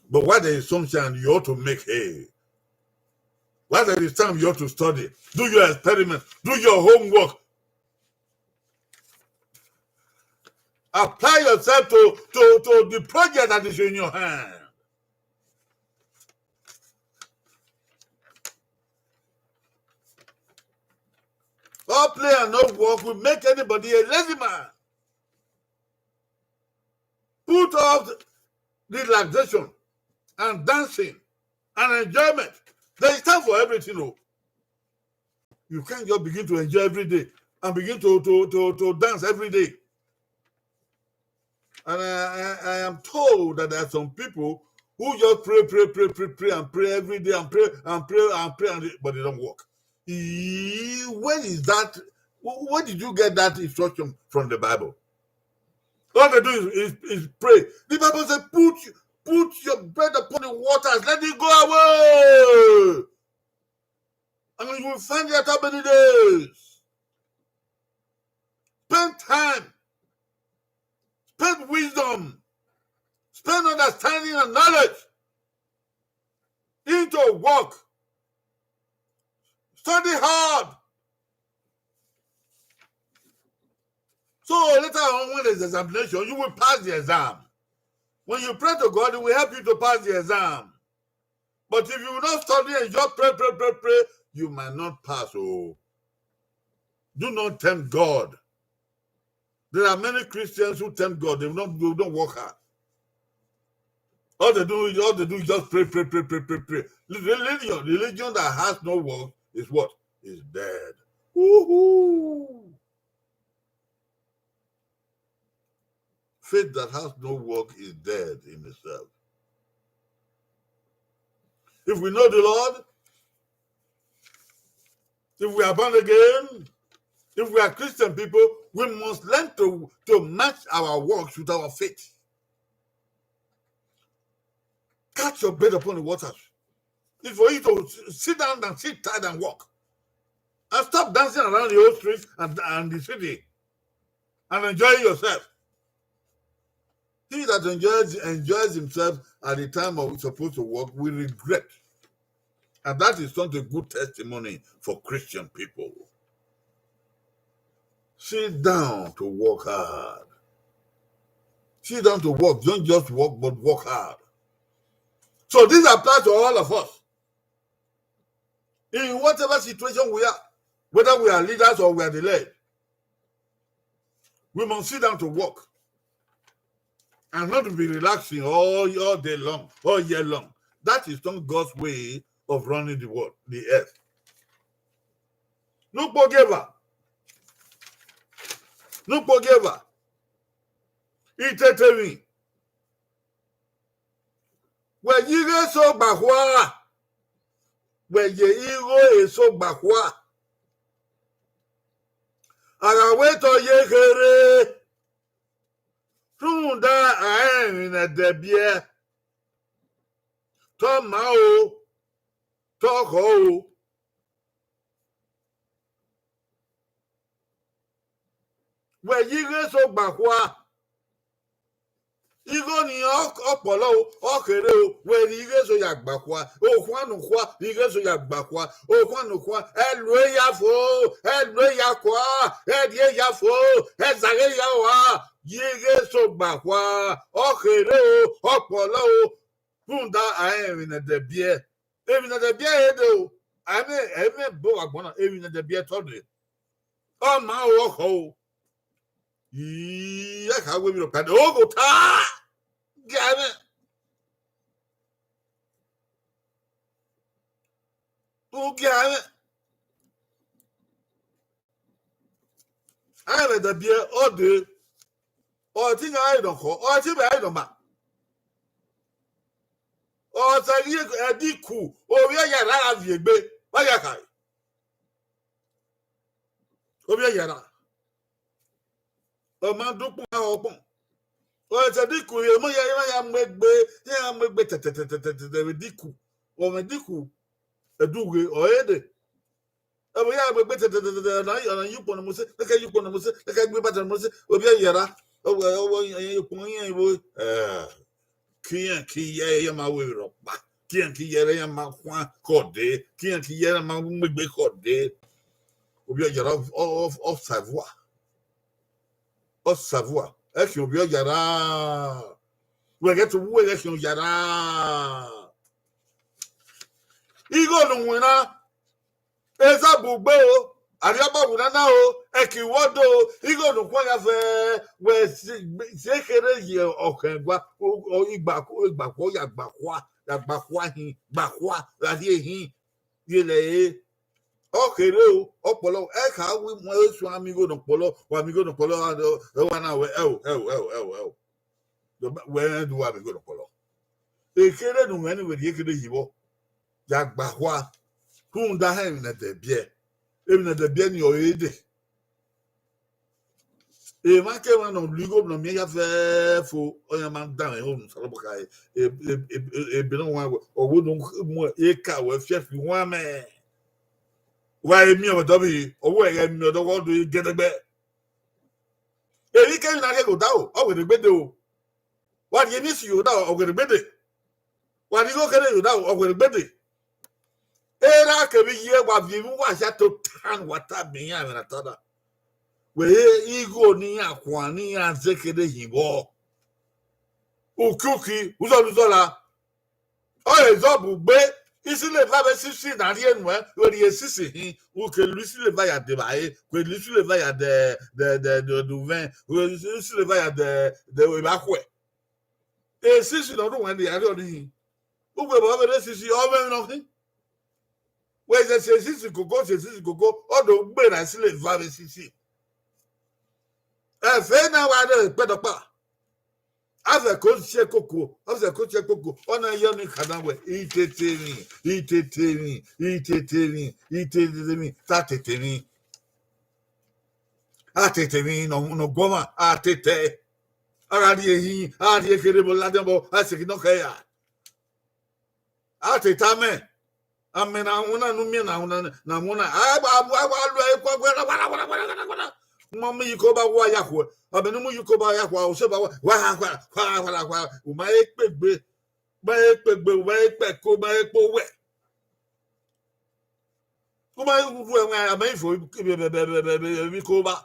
But while there is sunshine, you ought to make hay. While there is time, you ought to study. Do your experiment. Do your homework. Apply yourself to, to, to the project that is in your hand. All play and no work will make anybody a lazy man. Put off relaxation and dancing and enjoyment. There is time for everything. Oh. You can't just begin to enjoy every day and begin to, to, to, to dance every day. And I, I, I am told that there are some people who just pray, pray, pray, pray, pray, and pray every day and pray and pray and pray, and, but they don't work. Where is that? Where did you get that instruction from the Bible? All they do is, is, is pray. The Bible says, put, put your bread upon the waters, let it go away. And you will find it after many days. Spend time. Spend wisdom. Spend understanding and knowledge into work. Study hard. So later on, when there's examination, you will pass the exam. When you pray to God, He will help you to pass the exam. But if you not study and just pray, pray, pray, pray, you might not pass. Oh, do not tempt God. There are many Christians who tempt God. They don't, they don't work hard. All they do, all they do is just pray, pray, pray, pray, pray, pray. Religion, religion that has no work is what? Is dead. Woohoo! Faith that has no work is dead in itself. If we know the Lord, if we are born again, if we are Christian people, we must learn to, to match our works with our faith. Cast your bread upon the waters. It's for you to s-, sit down and sit tight and work. And stop dancing around the old streets and, and the city and enjoy yourself. He that enjoys, enjoys himself at the time of supposed to work will regret. And that is not a good testimony for Christian people. Sit down to work hard. Sit down to work. Don't just work, but work hard. So this applies to all of us. In whatever situation we are, whether we are leaders or we are the led, we must sit down to work and not to be relaxing all, all day long, all year long. That is not God's way of running the world, the earth. Nukpo gieva. Nukpo gieva. Itete emwi. Wẹ ye igho eso gba khua. Wẹ ye igho eso gba khua. A gha wẹ te ọ ye kherhe, rhunmwuda a rẹn emwi ne ẹdẹ biẹ. Te ọ maa o, te ọ khọ o. Wẹ ye igho eso gba khua. Igho ni ọ, ọ kpọlọ o, ọ kherhe o, wẹ rhie igho eso ya gba khua. Okhuan ne okhuan, rhie igho eso ya gba khua. Okhuan ne okhuan, ẹ lu eya fo, ẹ lu eya kua, ẹ rhie eya fo, ẹ zaghe eya ua. Ye igho eso gba khua. Ọ kherhe o, ọ kpọlọ o, rhunmwuda a rẹn emwi ne ẹdẹ biẹ. Emwi ne ẹdẹ biẹ ẹre dee o. A i mwẹ, a i mwẹ bo vbe agbọn na, emwi ne ẹdẹ biẹ te ọ dee. Ọ maa o, ọ khọ o. Ii, a kha wẹ emwi rhọkpa dee, oghota. Gie a i mwẹ. U gie a i mwẹ. A i mwẹ ẹdẹ biẹ, ọ dee. Ọ te iran rẹn nọ khọ, ọ te iran rẹn nọ ma. Ọ sẹ ghi ẹdẹ iku, ovbi ẹyẹra ra viọ egbe, wa ya khare. Ovbi ẹyẹra. Ọ ma dukpọn, a họ ọkpọn. Ọ sẹ ẹdẹ iku, emọ ya, emọ ya mu egbe, ya mu egbe tẹtẹtẹtẹtẹ vbe ẹdẹ iku. Ọ mwẹ ẹdẹ iku, ẹdẹ ughe, ọ re dee. Ẹvbo ya mu egbe tẹtẹtẹtẹ, ọna, ọna ye ukpọn ne mose, nẹkẹ ye ukpọn ne mose, nẹkẹ gbe ibata ne mose, ovbi ẹyẹra, ọ wẹ, ọ wẹ, ukpọn iran vbo, eh. ke irẹn ke iye ẹre ma ru erha ọkpa, ke irẹn ke iye ẹre ma khuan khọ dee, ke irẹn ke iye ẹre ma mu egbe khọ dee. Ovbi ọ yara, ọ, ọ, ọ sa vua. Ọ sa vua. Ẹ khian ovbi ọ yara. Wẹ ghẹ tobọ uwẹ ghẹ khian yara. Igho ne u winna, Ezabugbe o, Arriọba winna na o, Ẹki Iwọdo o, igho ne u khuan ya fẹ, wẹ si, si kherhe ye ọkhẹn gua, o, o, igba, igbakhua, ya gbakhua, ya gbakhua hin, gbakhua, gha rhie hin, ye lẹ re. Ọ kherhe o, ọ kpọlọ, ẹ kha wẹ mu ẹre suẹn, a miẹn igho ne ọ kpọlọ, wa miẹn igho ne ọ kpọlọ, ẹ wa na wẹ, ẹo, ẹo, ẹo, ẹo, ẹo. Wẹ rẹn do wa miẹn igho ne ọ kpọlọ. Ekherhe ne u mwẹ ni wẹ rhie kherhe yi vbọ, ya gbakhua, rhunmwuda hẹ emwi ne ẹdẹ biẹ, emwi ne ẹdẹ biẹ ni ọre dee. Emwa kemwa ne ọ lu igho ne ọ miẹn ya fẹẹfo, ọ yan ma danmwẹ ho ne Osanobua kha, e, e, e, e, ebe ne ọ wan wẹ, ọ wẹ ne u mu eka wẹ fiẹfi wan mẹ. Wa miẹn ọdọ vbe, ọ wẹ ghẹ miẹn ọdọ, ọ do gẹdẹgbẹ. Emwi kemwi ne a rhie ghe odaro, ọ wẹ ne gbede o. Wa rhie emwi esi ye odaro, ọ wẹ ne gbede. Wa rhie igho kherhe ye odaro, ọ wẹ ne gbede. Erha kevbe iye, wa viọ emwi uwa hia tota ne wa tama iran, ẹmwẹ ne a ta na. Wẹ igho ne iran khuan, ne iran zẹ kherhe hin vbọ. Ukiuki, uzọla uzọla. Ọ re Ezabugbe, isileva vbe sisi ne a rhie nuẹn, vbe rhie sisi hin, u ke lu isileva ya dee evbare, ke lu isileva ya dee, dee, dee, dee, dee uvẹn, ke lu isileva ya dee, dee evba khuẹ. Esisi ne ọ rhunmwuda ne a rhie ọnii hin. Ugbẹn vbe ọ vbe rre esisi, ọ mwẹ emwi ne ọ khin. Wẹ zẹ si esisi koko, si esisi koko, ọ do gberra isileva vbe sisi. Ẹfe na wa rre ẹkpẹdọkpa. Avẹ ko si ẹkoko, avẹ ko si ẹkoko, ọ na yọ ni khana wẹ, itete emwi, itete emwi, itete emwi, itete emwi, ta tete emwi. A tete emwi ne ọ, ne ọ guọmwa, a tete. A gha rhie ehin, a rhie kherhe vbe ladian vbọ, a seki nọ khẹ ya. A tete amẹ. Amẹ ne a winna, ne u miẹn ne a winna, ne a winna. A gba, a gba, a gba lu ẹre kua, wara, wara, wara, wara, wara, wara. Uma mu iyike ọba wa ya khuẹ. Amẹ ne u mu iyike ọba ya khuẹ, osẹ ba wa, wa, wa, wa, wa, wa. U ma he kpe egbe, u ma he kpe egbe, u ma he kpe ẹko, u ma he kpe owẹ. U ma he ru ẹmwẹ, amẹ i fo iyike ọba.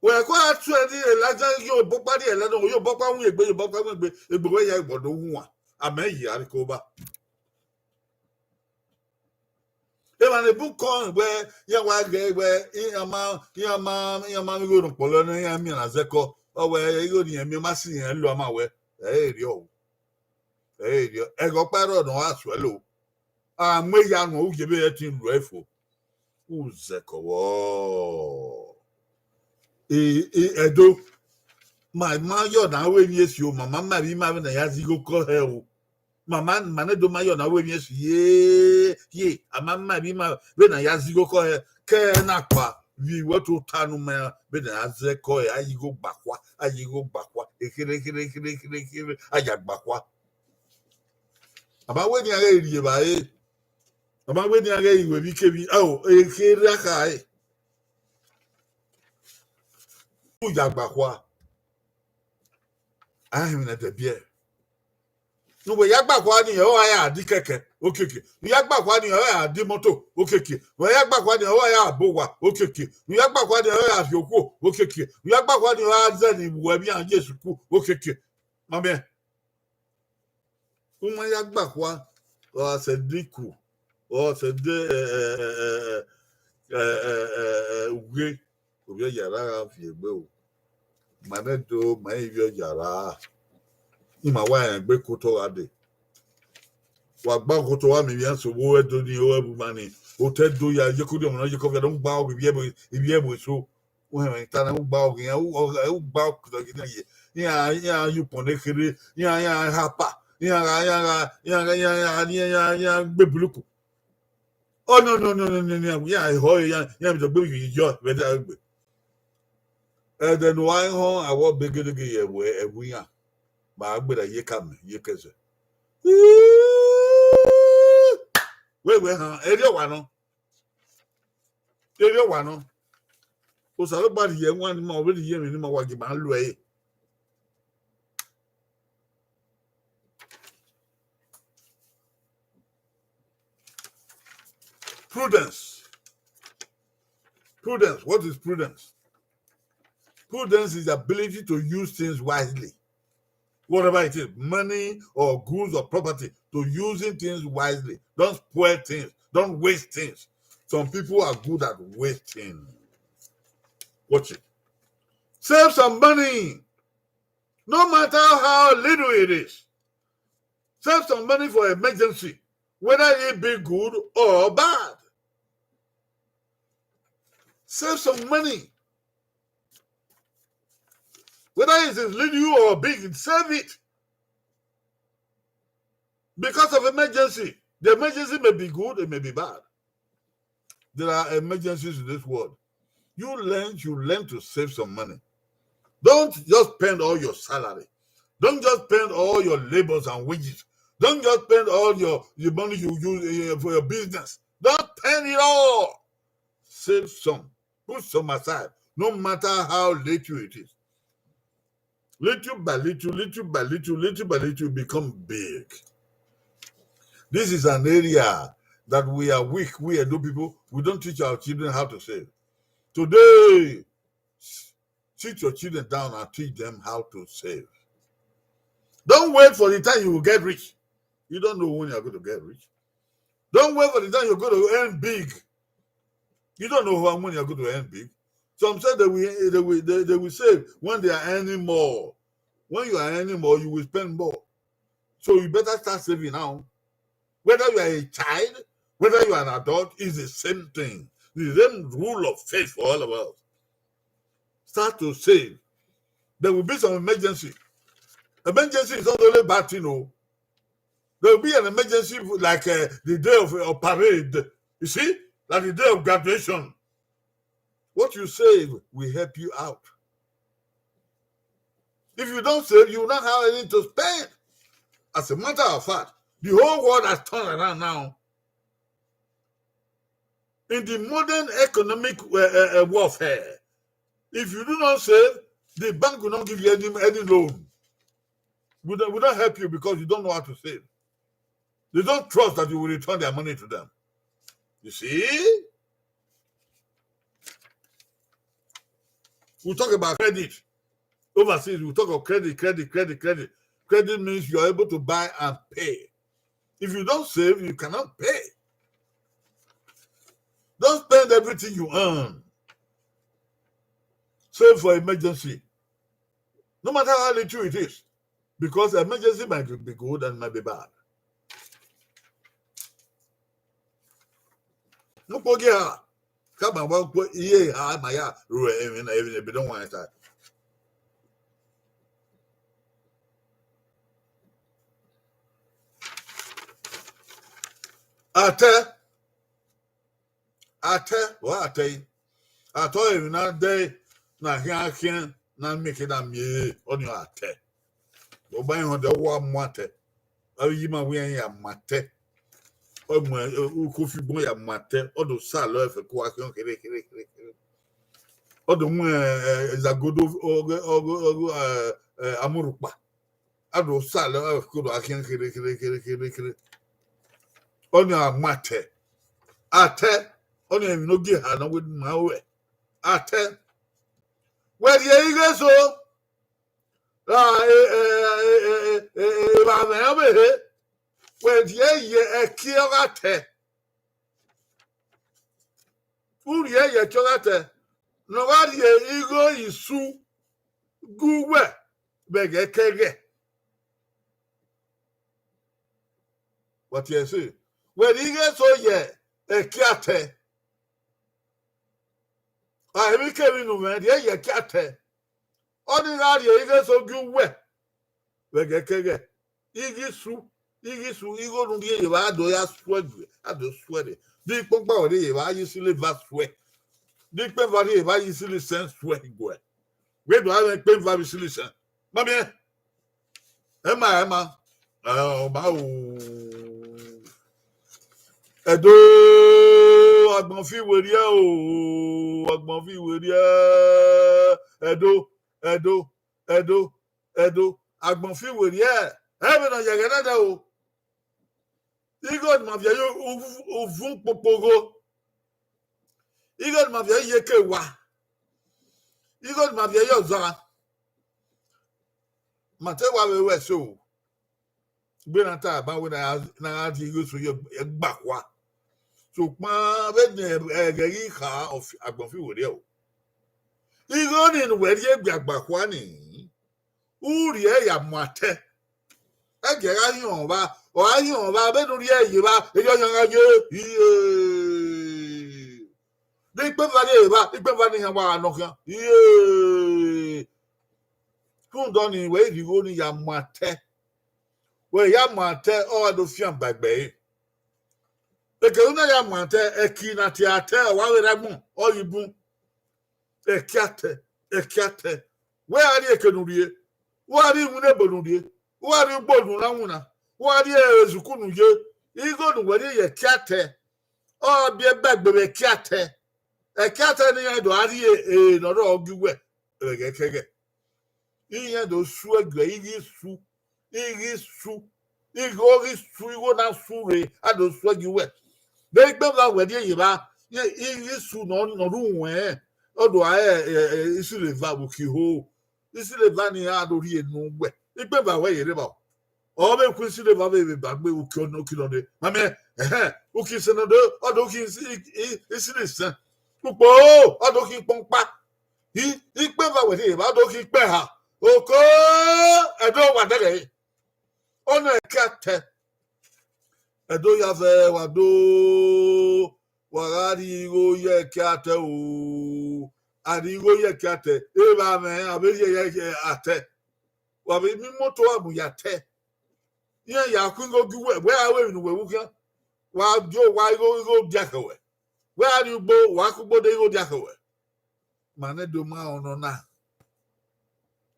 Wẹ ko ra tuẹ ni Elaija, ye obọ ọkpa rrie Elaija, ye obọ ọkpa winegbe, ye obọ ọkpa winegbe, egbe wẹ ya ẹgbọ do wan, amẹ yi a rhie iyike ọba. Emwa ne bun kọ wẹ, iran wa ghẹ wẹ, iran ma, iran ma, iran ma igho ne ọ kpọlọ ne iran miẹn na zẹ ẹko. Ọ wẹ igho ne irẹn miẹn ma si irẹn lo ama wẹ, ẹ i rriọ o. Ẹ i rriọ, ẹghẹ ọkpa rrọọ ne ọ gha suẹ lo. A mu eya nuẹn, u ye vbe ẹtin luẹ fo. U zẹ ẹko vbọ. E, e, Ẹdo, ma, ma yọ na ru emwi esi o, ma ma ma emwi ma vbe ne a ya zẹ igho kọ hẹ o. Ma ma, ma ne Ẹdo ma yọ na ru emwi esi ye, ye, a ma ma emwi ma vbe ne a ya zẹ igho kọ hẹ, kẹ na kpa, vbe iwẹ to ta ne u ma vbe ne a zẹ ẹko hẹ, a ya igho gbakhua, a ya igho gbakhua, ekherhe, ekherhe, ekherhe, ekherhe, ekherhe, a ya gbakhua. A ma wẹ ne iran ghẹ rri evbare, a ma wẹ ne iran ghẹ ru emwi kemwi, ao, ekherhe a kha re. U ya gbakhua. A hẹn emwi ne ẹdẹ biẹ. Ne uwẹ ya gbakhua ni, ọ ra ya di kẹkẹ, okiekie. Ne u ya gbakhua ni, ọ ra ya di moto, okiekie. Ne u ya gbakhua ni, ọ ra ya bo owa, okiekie. Ne u ya gbakhua ni, ọ ra ya rhie okhuo, okiekie. Ne u ya gbakhua ni, ọ ra zẹ ne uwẹ vbe iran ye sukuu, okiekie. Ma miẹn. U ma ya gbakhua, ọ gha sẹ de iku, ọ gha sẹ de, ẹ, ẹ, ughe, ovbi ọ yara gha viẹ egbe o. Ma nẹ do, ma i vbi ọ yara. Ima wa rẹn egbe ke otọ gha dee. Wa gba ke otọ, wa miẹn ivbi iran sẹ owo Ẹdo ni, owo ẹvbo ima ni. Otọ Ẹdo ya, ye kodiọn ọmọ ne ọ ye kọfia, ne u gba ọghe ivbi ẹvbo, ivbi ẹvbo eso. U hẹnmwẹ ta na, u gba ọghe iran, u, u, u gba ọghe iran ye. Iran, iran ya ukpọn ne kherhe, iran, iran ha apa, iran gha, iran gha, iran gha, iran gha, iran, iran, iran gbe buluku. Oh, no, no, no, no, no, no, iran, iran ehọ, iran, iran vbe dọgbe vbe yọ vbe ẹdẹ gbe. Ẹdẹ ne uwa họn awọ begelegele ye ẹvbo, ẹvbo iran, ma gberra ye ka mẹ, ye kẹzẹ. Wẹ, wẹ họn, erriọ wa nọ. Erriọ wa nọ. Osanobua rhie ẹwaẹn ne ima, ọ vbe rhie emwi ne ima, wa gie ma lo ẹre. Prudence. Prudence. What is prudence? Prudence is the ability to use things wisely. Whatever it is, money or goods or property, to using things wisely. Don't spoil things. Don't waste things. Some people are good at wasting. Watch it. Save some money, no matter how little it is. Save some money for emergency, whether it be good or bad. Save some money. Whether it is little or big, save it. Because of emergency. The emergency may be good, it may be bad. There are emergencies in this world. You learn, you learn to save some money. Don't just spend all your salary. Don't just spend all your labors and wages. Don't just spend all your, your money you use eh, for your business. Don't spend it all. Save some. Put some aside, no matter how little it is. Little by little, little by little, little by little, you become big. This is an area that we are weak. We Edo people, we don't teach our children how to save. Today, sit your children down and teach them how to save. Don't wait for the time you will get rich. You don't know when you are going to get rich. Don't wait for the time you're going to earn big. You don't know how, when you're going to earn big. Some say they will, they will, they, they will save when they are earning more. When you are earning more, you will spend more. So you better start saving now. Whether you are a child, whether you are an adult, it's the same thing. The same rule of faith for all of us. Start to save. There will be some emergency. Emergency is not only bad thing, oh. There will be an emergency like uh, the day of a parade. You see, like the day of graduation. What you save will help you out. If you don't save, you will not have anything to spend. As a matter of fact, the whole world has turned around now. In the modern economic uh, uh, uh, warfare, if you do not save, the bank will not give you any, any loan. We don't, we don't help you because you don't know how to save. They don't trust that you will return their money to them. You see? We talk about credit. Overseas, we talk of credit, credit, credit, credit. Credit means you are able to buy and pay. If you don't save, you cannot pay. Don't spend everything you earn. Save for emergency. No matter how little it is. Because emergency might be good and might be bad. Nukpo gị ha, kama wa kpo iye ha ma ya ru emwi na, emwi na ebe don wan ta. Atẹ, atẹ, wa atẹ yi. Atọ emwi na de na khian khian na mieke na mie ọni atẹ. Ọba iran de wa mu atẹ. Avbe iyima wẹ iran ya mu atẹ. Ọ mu uko fi gbọn ya mu atẹ. Ọ do sa lọ ẹfe ko wa khian khere khere khere khere. Ọ do mu eh, eh, izagodo ọghe ọghe ọghe eh, eh, amurukpa. A do sa lọ ẹfe ko do a khian khere khere khere khere khere. Ọni a mu atẹ. Atẹ. Ọni emwi ne ogie ha na wẹ ma ruẹ. Atẹ. Wẹ rhie igho eso. Ra evba mwẹ ọvbehe, wẹ rhie ye ẹki ọ gha tẹ. U rhie ye ẹki ọ gha tẹ, ne ọ gha rhie igho isu gu uwẹ vbe ẹghẹ kẹghẹ. Wẹ tie ẹse, wẹ rhie igho eso ye ẹki atẹ. A emwikemwi ne u mwẹ rhie ye ẹki atẹ. Ọni gha rhie igho eso gie uwẹ vbe ẹghẹ kẹghẹ. Igho isu, igho isu, igho ne u rhie ye evba, a do ya suẹ gie, a do suẹ rre. De ikpọkpa wẹ rhie ye evba, a ye isili eva suẹ. De ikpẹn eva rhie ye evba, a ye isili isẹn suẹ guẹ. Wẹ do a mwẹ ikpẹn eva vbe isili isẹn. Ma miẹn. Ẹma, ẹma. Ẹ, ọ ma o. Ẹdo, agbọn fi werriẹ o. Agbọn fi werriẹ. Ẹdo, Ẹdo, Ẹdo, Ẹdo. Agbọn fi werriẹ. Ẹ vbe nọ ye ẹghẹ nẹdẹ o. Igho ne ima viẹ ye uvun kpokpogho. Igho ne ima viẹ ye eke wa. Igho ne ima viẹ ye ọza. Ma te wa vbe ru ẹse o. Igbe na ta ban wẹ na ya, na ya di igho eso ye ẹgbakhua. Sokpan vbene ẹghẹ ghi kha, agbọn fi werriẹ o. Igho ni ne uwẹ rhie gbe agbakhua ni, u rhie ya mu atẹ. Ẹgie gha hiọn vba, ọ gha hiọn vba, vbene u rhie ye vba, erriọ yan gha ye, iye. Ne ikpẹn eva rhie vba, ikpẹn eva ne iran wa gha nọ khian, iye. Rhunmwuda ọnii, wẹ i rhie igho ni ya mu atẹ. Wẹ ya mu atẹ, ọ gha do fian ba egbe ẹre. Ekene u na ya mu atẹ, ẹki ne a tie atẹ, ọ wa vbe rre agbọn, ọ ghi bun. Ẹki atẹ, ẹki atẹ. Wẹ gha rhie eke ne u rhie, u gha rhie iwinna ebo ne u rhie, u gha rhie ugbo ne u na winna, u gha rhie ezuku ne u ye, igho ne uwẹ rhie ye ẹki atẹ, ọ biẹ ba egbe vbe ẹki atẹ. Ẹki atẹ ne iran do gha rhie ere ne ọ rrọọ gie uwẹ vbe ẹghẹ ke ẹghẹ. Iran do su ẹgbẹ, i ghi su, i ghi su, igho ghi su, igho na su rre, a do su ẹgie uwẹ. Vbe ikpẹn eva wẹ rhie ye evba, i ghi su ne ọ, ne ọ rre uwẹn, ọ do gha re, e, e, isileva vbe uki ho. Isileva ni a do rhie ne uwẹ. Ikpẹn eva wẹ ye rre evba o. Ọ vbe ku isileva vbe vbe ba gbe uki nọ, uki nọ dee. Ma miẹn, ẹhẹn, uki isẹn nọ dee, ọ do uki isi-, i-, i-, isileva isẹn. Ukpo, ọ do uki ikpẹn ọkpa. I, ikpẹn eva wẹ rhie evba, ọ do uki ikpẹn eha. Oko, ẹdẹ wa dẹghẹ. Ọnii ẹki atẹ. Ẹdẹ ya vẹ wa do, wa gha rhie igho ye ẹki atẹ o. A rhie igho ye ẹki atẹ. Evba mwẹ, a vbe rhie ye atẹ. Wa vbe miẹn imoto a mu ye atẹ. Iran ya khu igho gie uwẹ, wẹ a ru emwi ne uwẹ vbe khian. Wa dio, wa igho, igho dia khẹ wẹ. Wẹ a rhie ugbo, wa khu ugbo de igho dia khẹ wẹ. Ma nẹ do ma ọnọ na.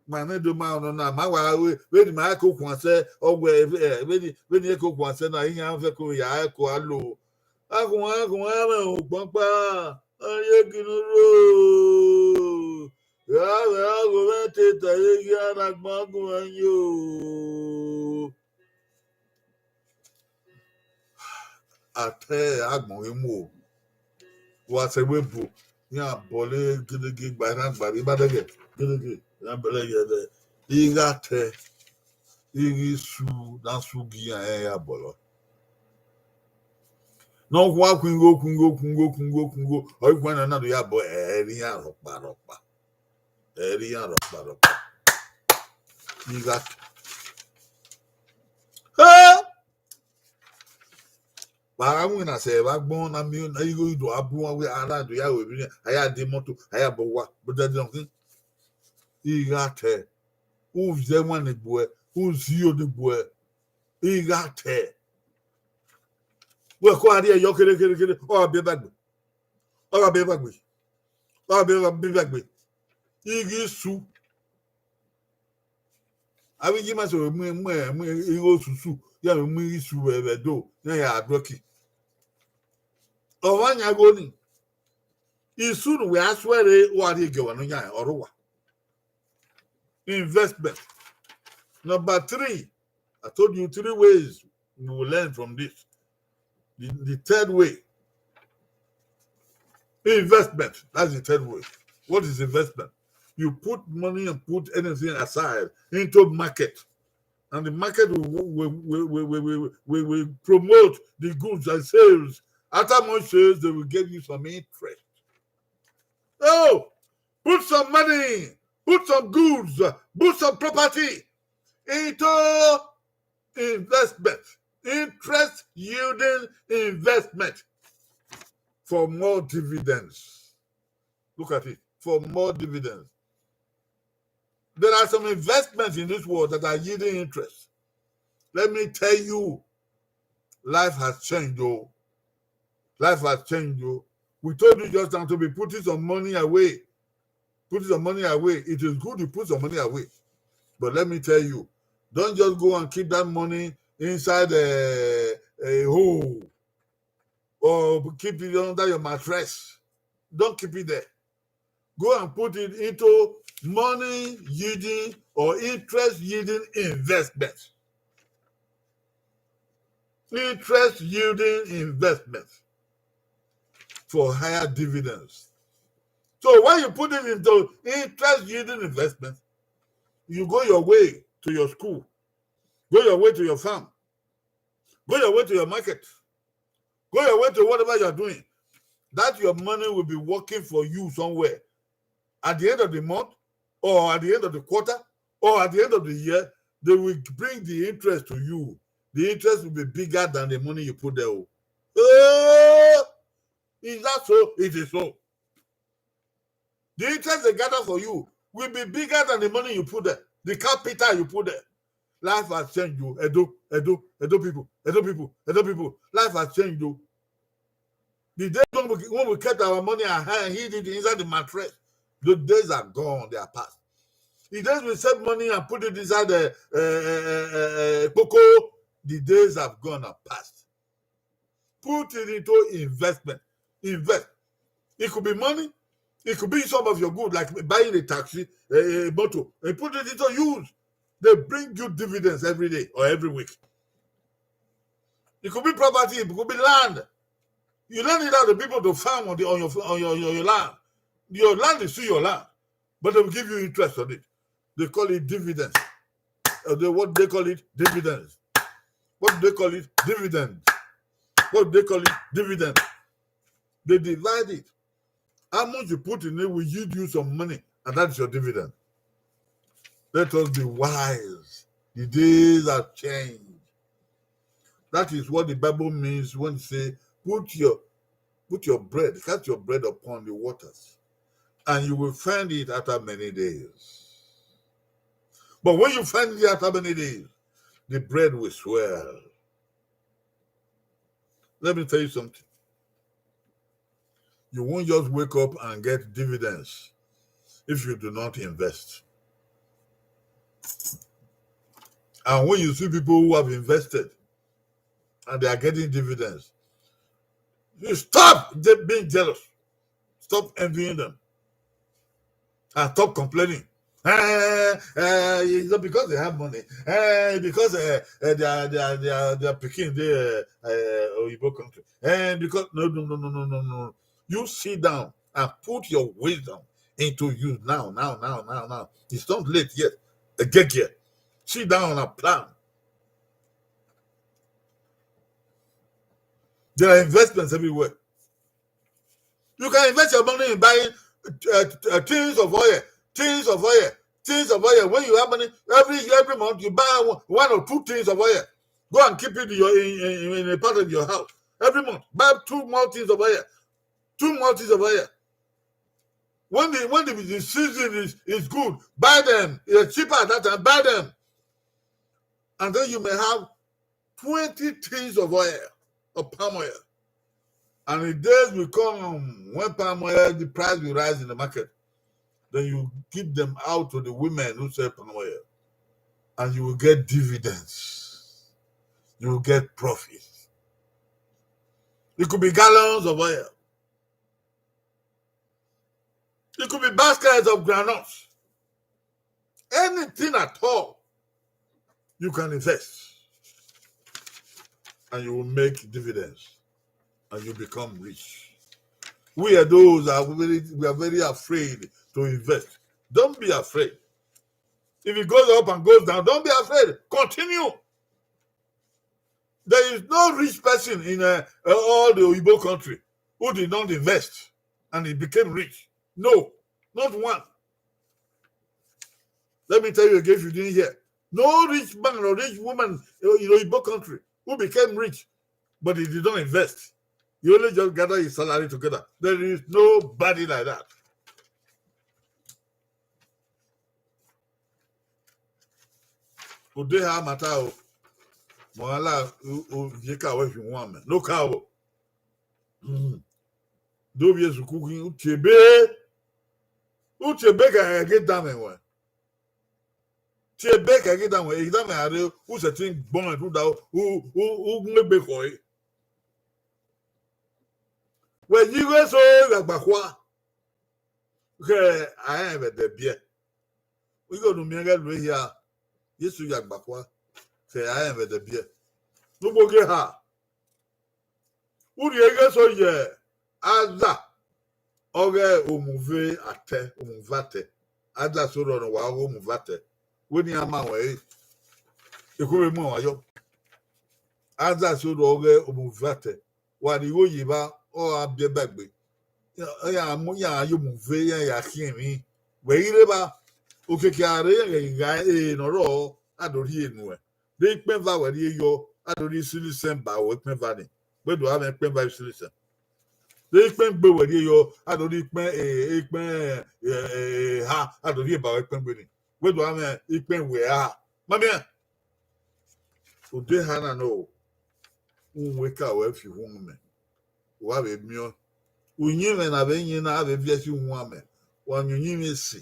Ma nẹ do ma ọnọ na. Ma wa ru, vbene ma ke okhuan sẹ, ọ wẹ, ẹ, vbene, vbene ke okhuan sẹ na, iran fẹ ko ya ko a lo. Akhunmwu, akhunmwu, ẹ mwẹ ukpọn ọkpa, ọ ye ginu ro. Gha vbe agho mwẹ te ta ye ghi a na gbọn gun mwẹ yo. Atẹ agbọn ghi mu o. Wa sẹ wẹ bu, iran bọlọ gedege gba, iran gba, iba dẹgẹ, gedege, iran bọlọ yẹdẹ. I gha tẹ, I ghi su, na su gi iran, iran ya bọlọ. Ne ọ khua khu igho, khu igho, khu igho, khu igho, khu igho. Ọ i khu ẹn na do ya bọ, ẹ, ẹ rhie iran rhọkpa, rhọkpa. Ẹ rhie iran rhọkpa, rhọkpa. I gha tẹ. Ẹ! Wa gha winna sẹ vbe agbọn na miẹn igho i do a bu uwa wẹ a na do ya ru emwi, a ya de imọto, a ya bọ owa, but ẹdẹ nọ khin, I gha tẹ, u zẹ ẹwaẹn ne egbuẹ, u zẹ iro ne egbuẹ, I gha tẹ. Wẹ ko a rhie yọ kere kere kere, ọ gha biẹ ba egbe, ọ gha biẹ ba egbe, ọ gha biẹ ba egbe, I ghi su. Avbe Jew ma sẹ mu, mu, mu igho susu, ya mu igho isu vbe, vbe Ẹdo, ya ya duẹki. Ọmwa yan igho ni, isu ne uwẹ a suẹre, wa rhie gie ọmwa ne ọ yan ọre uwa. Investment. Number three, I told you three ways we will learn from this. The, the third way, investment. That's the third way. What is investment? You put money and put anything aside into market, and the market will, will, will promote the goods and sales. After much sales, they will give you some interest. Oh, put some money, put some goods, put some property into investment, interest yielding investment for more dividends. Look at it, for more dividends. There are some investments in this world that are yielding interest. Let me tell you, life has changed, oh. Life has changed, oh. We told you just now to be putting some money away. Putting some money away. It is good you put some money away. But let me tell you, don't just go and keep that money inside a, a hole or keep it under your mattress. Don't keep it there. Go and put it into money yielding or interest yielding investment. Interest yielding investment. for higher dividends. So when you put it into interest yielding investment, you go your way to your school, go your way to your farm, go your way to your market, go your way to whatever you are doing. That your money will be working for you somewhere. At the end of the month, or at the end of the quarter, or at the end of the year, they will bring the interest to you. The interest will be bigger than the money you put there. Oh, is that so? It is so. The interest they gather for you will be bigger than the money you put there, the capital you put there. Life has changed you. Edo, Edo, Edo people, Edo people, Edo people. Life has changed you. The days when we, when we kept our money and hide it inside the mattress, the days are gone, they are past. The days we save money and put it inside the uh, uh, uh, uh, cocoa, the days have gone and passed. Put it into investment. Invest. It could be money. It could be some of your good, like buying a taxi, a, a motor, and put it into use. They bring you dividends every day or every week. It could be property. It could be land. You don't need other people to farm on, the, on, your, on, your, on your land. Your land is still your land, but they will give you interest on it. They call it dividends. Uh, they, what they call it? Dividends. What do they call it? Dividends. What do they call it? Dividends. They divide it. How much you put in it will yield you some money, and that's your dividend. Let us be wise. The days have changed. That is what the Bible means when it say, put your put your bread, cast your bread upon the waters, and you will find it after many days. But when you find it after many days, the bread will swell. Let me tell you something. You won't just wake up and get dividends if you do not invest. And when you see people who have invested and they are getting dividends, you stop je- being jealous. Stop envying them. And stop complaining. Eh, eh, it's not because they have money. Eh, because uh, uh, they are they are they are they are picking the uh, uh, Oyibo country. Eh, because no no no no no no no. You sit down and put your wisdom into use now, now, now, now, now. It's not late yet. A get here. Sit down and plan. There are investments everywhere. You can invest your money in buying uh, uh, tins of oil, tins of oil, tins of oil. When you have money, every every month you buy one, one or two tins of oil. Go and keep it in, your, in, in, in a part of your house. Every month, buy two more tins of oil, two more tins of oil. When the when the, the season is, is good, buy them. It's cheaper at that time, buy them. And then you may have twenty tins of oil, of palm oil. And the days will come when palm oil, the price will rise in the market. Then you give them out to the women who sell palm oil. And you will get dividends. You will get profits. It could be gallons of oil. It could be baskets of groundnuts. Anything at all, you can invest. And you will make dividends. And you become rich. We are those that are very, we are very afraid to invest. Don't be afraid. If it goes up and goes down, don't be afraid. Continue. There is no rich person in uh, uh, all the Oyibo country who did not invest and he became rich. No, not one. Let me tell you again, if you didn't hear. No rich man or rich woman uh, in Oyibo country who became rich, but he did not invest. He only just gathered his salary together. There is nobody like that. Ode ha mata o. Mo gha la u- u- ye ka wẹ fi wan mẹ. No ka o. Mm. Do vbe esuku ghi u tie ebe. U tie ebe ka ẹghe dan mwẹ wẹ. Tie ebe ka ẹghe dan mwẹ. Ẹghe dan mwẹ a rre, u sẹtin gbọnmwẹ rhunmwuda u u u mu egbe khọe. Wẹ yi igho eso vbe agbakhua. Ghẹ a rẹn vbe ẹdẹ biẹ. Igho ne u miẹn ghẹ lu ehia, Jesu ya gbakhua, khẹ a rẹn vbe ẹdẹ biẹ. Ne u gbe ogie ha, u rhie igho eso ye Aza ọghe omuve atẹ, omuve atẹ. Aza so rrọọ ne wa ọghe omuve atẹ. Wẹ ne iran ma ruẹn ẹre, ekhue vbe mu emwa yọ. Aza so rrọọ ọghe omuve atẹ. Wa rhie igho ye evba, ọ gha biẹ ba egbe. Iran mu, iran ya omuve, iran ya khian emwi. Wẹ ghi rre evba, okiekie a rre iran ghẹ gha ehe ne ọ rrọọ, a do rhie nuẹn. De ikpẹn eva wẹ rhie yọ, a do rhie isilisẹn ba ru ikpẹn eva ni. Wẹ do gha mwẹ ikpẹn eva isilisẹn. De ikpẹn egbe wẹ rhie yọ, a do rhie ikpẹn, eh, ikpẹn, eh, eh, eha, a do rhie ba ru ikpẹn egbe ni. Wẹ do gha mwẹ ikpẹn wẹ eha. Ma miẹn. Odeha na nọ, uwẹ ka wẹ fi uhunmwu mẹ, wa vbe miẹn. Uyinmwẹ na vbe yin na, a vbe viẹ si uwan mẹ, wa miẹn uyinmwẹ esi,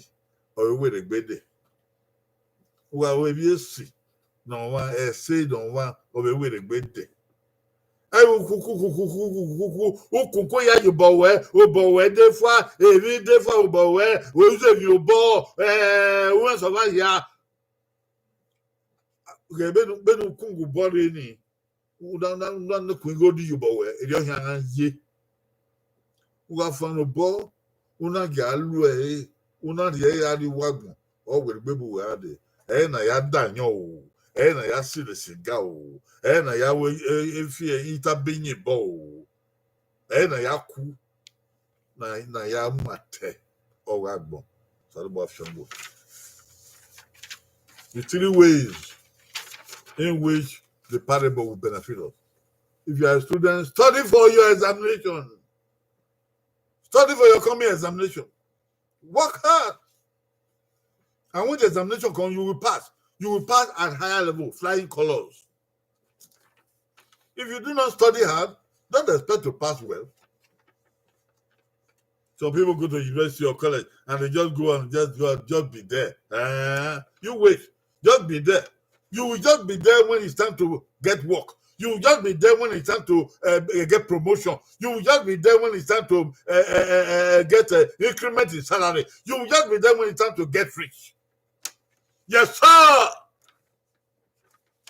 ọ vbe werriegbe dẹ. Wa vbe viẹ esi ne ọmwa, ẹse ne ọmwa, ọ vbe werriegbe dẹ. Ẹ, ukuku ya ye obọ ruẹ, obọ ruẹ de fua, emwi de fua obọ ruẹ, oruze emwi obọ, ẹ, uwẹ sọmwa hia. Ghẹ vbene, vbene ukungu obọ rre ni, u na, u na, u na nekun igho di ye obọ ruẹ, erriọ khian gha ye. U gha fan obọ, u na gia lu ẹre, u na rhie ẹre gha rrie uwu agbọn, ọ werriegbe bu uwẹ gha dee. Ẹre ne a ya da ayọn o, ẹre ne a ya sirre siga o, ẹre ne a ya ru e, e, efi ita be yin obọ o, ẹre ne a ya ku, na, na ya mu atẹ, ọ gha gbọn. Osanobua fian gbe. The three ways in which the parable will benefit us. If you are a student, study for your examination. Study for your coming examination. Work hard. And when the examination comes, you will pass. You will pass at higher level, flying colors. If you do not study hard, don't expect to pass well. Some people go to university or college and they just go and just go and just be there. Eh, you wait. Just be there. You will just be there when it's time to get work. You will just be there when it's time to, uh, get promotion. You will just be there when it's time to, uh, uh, uh, uh, get an increment in salary. You will just be there when it's time to get rich. Yes, sir.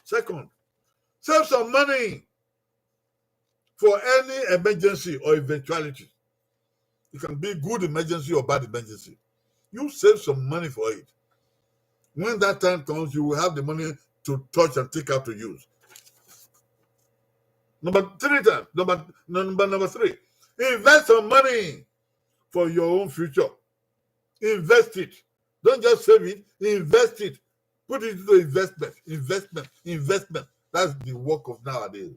Second, save some money for any emergency or eventuality. It can be good emergency or bad emergency. You save some money for it. When that time comes, you will have the money to touch and take out to use. Number three time, number, number, number three, invest some money for your own future. Invest it. Don't just save it, invest it. Put it into investment, investment, investment. That's the work of nowadays.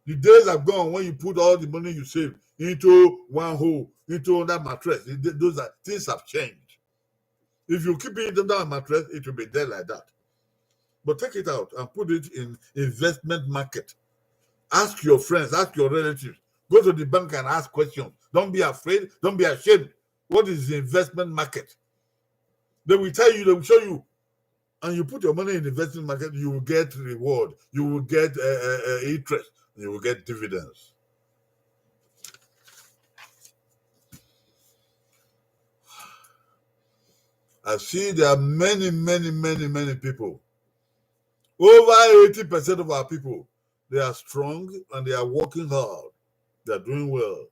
The days have gone when you put all the money you save into one hole, into under mattress. It, those are, things have changed. If you keep it under a mattress, it will be there like that. But take it out and put it in investment market. Ask your friends, ask your relatives. Go to the bank and ask questions. Don't be afraid, don't be ashamed. What is the investment market? They will tell you, they will show you. And you put your money in the investment market, you will get reward, you will get, uh, uh, uh, interest, you will get dividends. I see there are many, many, many, many people. Over eighty percent of our people, they are strong and they are working hard. They are doing well.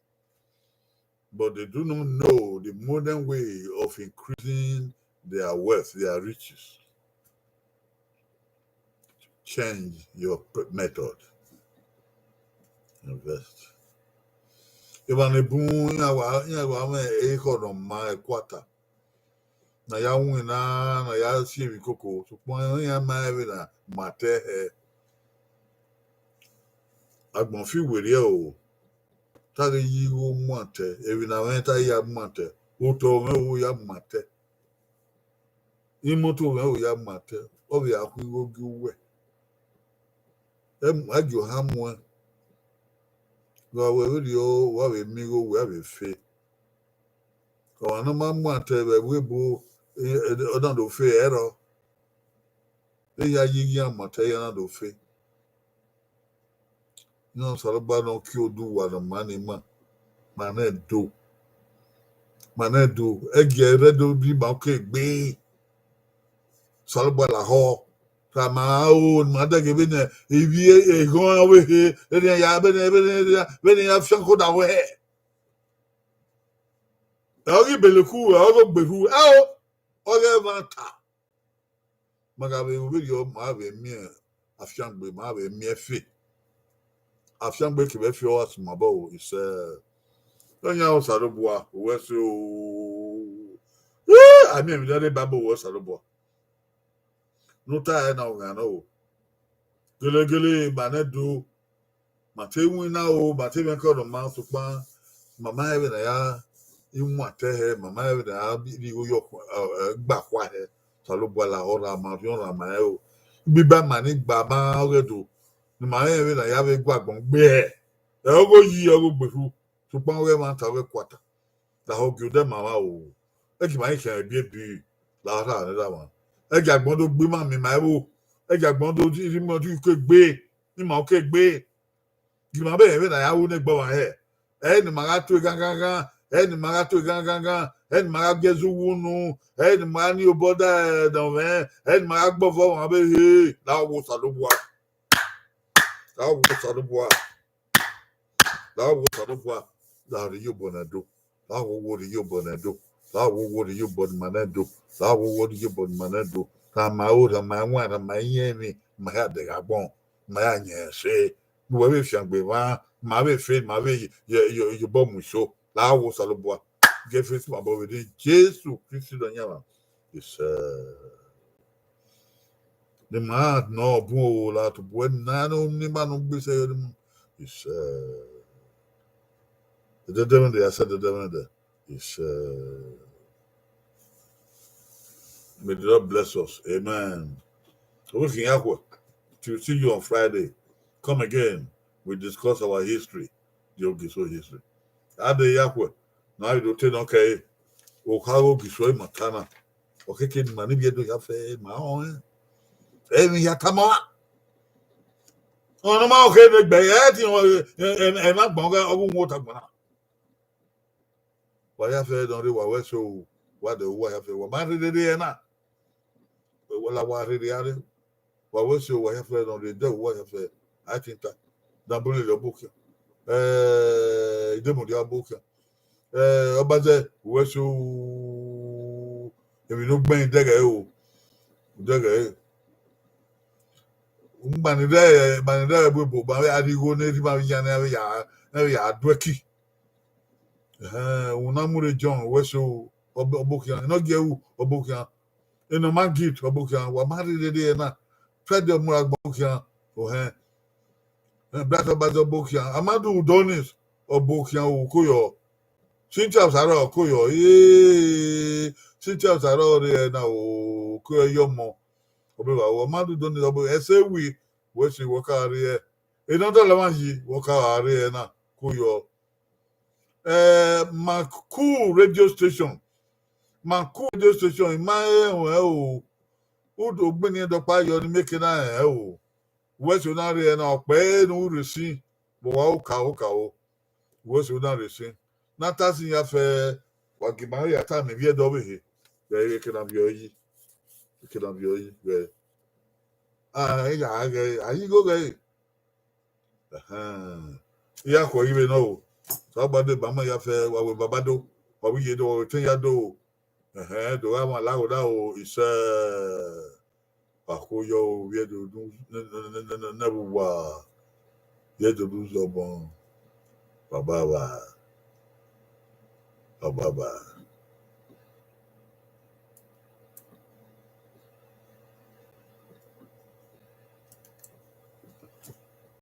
But they do not know the modern way of increasing their wealth, their riches. Change your p-, method. Invest. Emwa ne bun iran wa, iran wa mwẹ ekhọe ne ọ ma ẹkuata. Ne a ya winna, ne a ya si emwi koko, sokpan iran ma rẹn vbene a ma atẹ hẹ. Agbọn fi werriẹ o, te a ghi ya igho mu atẹ, emwi ne a mwẹ te a ya mu atẹ, otọ mwẹ vbe ya mu atẹ, imoto mwẹ vbe ya mu atẹ, ọ vbe a khu igho gie uwẹ. Ẹ mu, a gie ohan muẹn. Wa wẹ vberriọ, wa vbe miẹn igho, wa vbe fe. Ọmwa ne ọ ma mu atẹ vbe ẹvbo ebo, ẹ, ẹ, ọ na do fe ẹrọ. Eya yi iran mu atẹ, iran na do fe. Iran Osanobua ne ọ kie odu uwa ne ọ ma ne ima, ma nẹ do. Ma nẹ do. Ẹgiẹ rẹ do rri ima ke gbe. Osanobua lahọ. Tama aro ne ima dẹghe vbene ivbi eghọn ọvbehe, vbene ya, vbene, vbene, vbene ya fian khodaro hẹ. Ẹ, ọ ghi beleku, ẹ, ọ ghi gberhu, ẹ o, ọ ghe ẹmwata. Ma gha vbe vberriọ, ma vbe miẹn afiangbe, ma vbe miẹn ẹfe. Afiangbe kevbe ẹfe ọ gha sẹ ima obọ o, isẹ. Ọ yan Osanobua, uwẹ sẹ o. Ẹ, a miẹn emwi ne ọ rre Bible, uwẹ Osanobua. Ne u ta ẹre na, ọ ghan nọ o. Gelegele, ma nẹ do, ma te winna o, ma te mwẹ ẹko ne ọ ma, sokpan ma ma rẹn vbene a ya iwinna otọ hẹ, ma ma rẹn vbene a ya rhie igho yọ, ẹ, gba khua hẹ. Osanobua lahọ ra ma, rhiọn ra ma rẹn o. Ibiba ma ni gba ma ọghe do, ne ma rẹn vbene a ya vbe gu agbọn gbe hẹ. Ẹ, ọ ghi yi, ọ ghi gberhu, sokpan ọ ghe ẹmwata, ọ ghe ẹkuata. Lahọ gie odẹ ma mwa o. Ẹ gie ima ghi khian ebiebi, lahọ rha nẹ ra mwa. Ẹ gie agbọn do gbe ima miẹn ima ẹvbo. Ẹ gie agbọn do rhie ima uke gbe, ima uke gbe. Gie ima vbe rẹn vbene a ya ru ne ẹgbẹe ọmwa hẹ. Ẹ ne ima gha tue ghanghanghan, ẹ ne ima gha tue ghanghanghan, ẹ ne ima gha gie ẹzọ uwu unu, ẹ ne ima gha ni obọ da, ẹ, nọ mwẹ, ẹ ne ima gha gbọvọ ọmwa vbe he, lahọ wo Osanobua. Lahọ wo Osanobua. Lahọ wo Osanobua. Lahọ rhie iyobọ ne do. Lahọ wo rhie iyobọ ne do. Lahọ wo rhie iyobọ ne ima nẹ do. Lahọ wo rhie iyobọ ne ima nẹ do. Rhan ma aro, rhan ma iwinna, rhan ma iyẹnmwẹ, ma ya dẹghe agbọn, ma ya yẹn ẹse. Ne uwẹ vbe fiangbe mwa, ma vbe fe, ma vbe ye, ye, ye, ye obọ mu iso. Lahọ wo Osanobua. Gie ẹfe sẹ ima obọ vbe eni Jesu Kristi Nọyaẹnmwa. Isẹ. Ne ima nọ bun o, la tobọ ẹre ne ima nọ gbe sẹ yọ ne ima. Isẹ. Ẹdẹdẹmwẹdẹ, ya sẹ ẹdẹdẹmwẹdẹ. Isẹ. May the Lord bless us. Amen. Ovbi khian ya khuẹ. Till see you on Friday. Come again. We discuss our history. The Ogiso history. Ade ya khuẹ. Na i do te nọ kẹre. Okha ghe Ogiso ima ta na. Ọ keke ne ima ni vbiẹ do ya fẹ ma họn ẹn. Emwi ya tama ọmwa. Ọmwa ne ọ ma khe ne gbe, ẹ ti họn, ẹ, ẹ, ẹ na gbọn ghe, ọ ghi wọn ota gbọn na. Wa ya fẹ ne ọ rre, wa wẹ so, wa dẹ uwa ya fẹ, wa ma rherhe rre ẹna. Wa la wa rherhe a rre. Wa wẹ so, wa ya fẹ ne ọ rre, dẹ uwa ya fẹ, a tin ta. Dambulele ọbokhian. Eh, Idemudia ọbokhian. Eh, Ọbaze, uwẹ so, emwi ne u gbẹn dẹghẹ o. Dẹghẹ. Mgbani rẹ, mgbani rẹ bu ebo, ma vbe a rhie igho ne rhie ma vbe yan ne a vbe ya, ne a vbe ya duẹki. Ẹhẹn, una mu rre John, uwẹ so, ọbokhian, ne ọ gie ru, ọbokhian. Enọ ma gift, ọbokhian, wa ma rherhe rre na. Fẹdẹ mu ra gba ọbokhian, ohẹn. Eh, Bright Ọbaze ọbokhian, Amadu Udonis ọbokhian, o ko yọ. Cynthia Osaro ko yọ, ee, Cynthia Osaro rre na, o ko yọ ọmọ. Ọbe wa, Amadu Udonis ọbo, ẹse wi, wẹ si wọ ka rre. Enọ dọlọ ma yi, wọ ka rre na, ko yọ. Eh, Maku radio station. Maku radio station, ima ẹnrẹn o. Udo gbini dọkpa yọ ne imeke na rẹn o. Wẹ so na rre na, ọkpẹ ne u rre sin, vbe wa o ka o ka o. Wẹ so na rre sin. Na ta sin ya fẹ, wa gie ma ya ta mẹ vbiẹ dọ vbe he. Vbe eke na viọ yi. Eke na viọ yi, vbe. Ah, ya ghe, a yi gho ghe. Ẹhẹn. I ya khuẹ ghi vbe nọ o. Sẹ ọgba deba ma ya fẹ, wa wẹ baba do, wa vbe iye do, wa wẹ etẹn ya do. Ẹhẹn, do gha mwa la gho da o, isẹ. Wa kho yọ o, vbiẹ do du ne, ne, ne, ne, ne, ne vbe uwa. Vbiẹ do du zọbọ. Baba wa. Baba wa.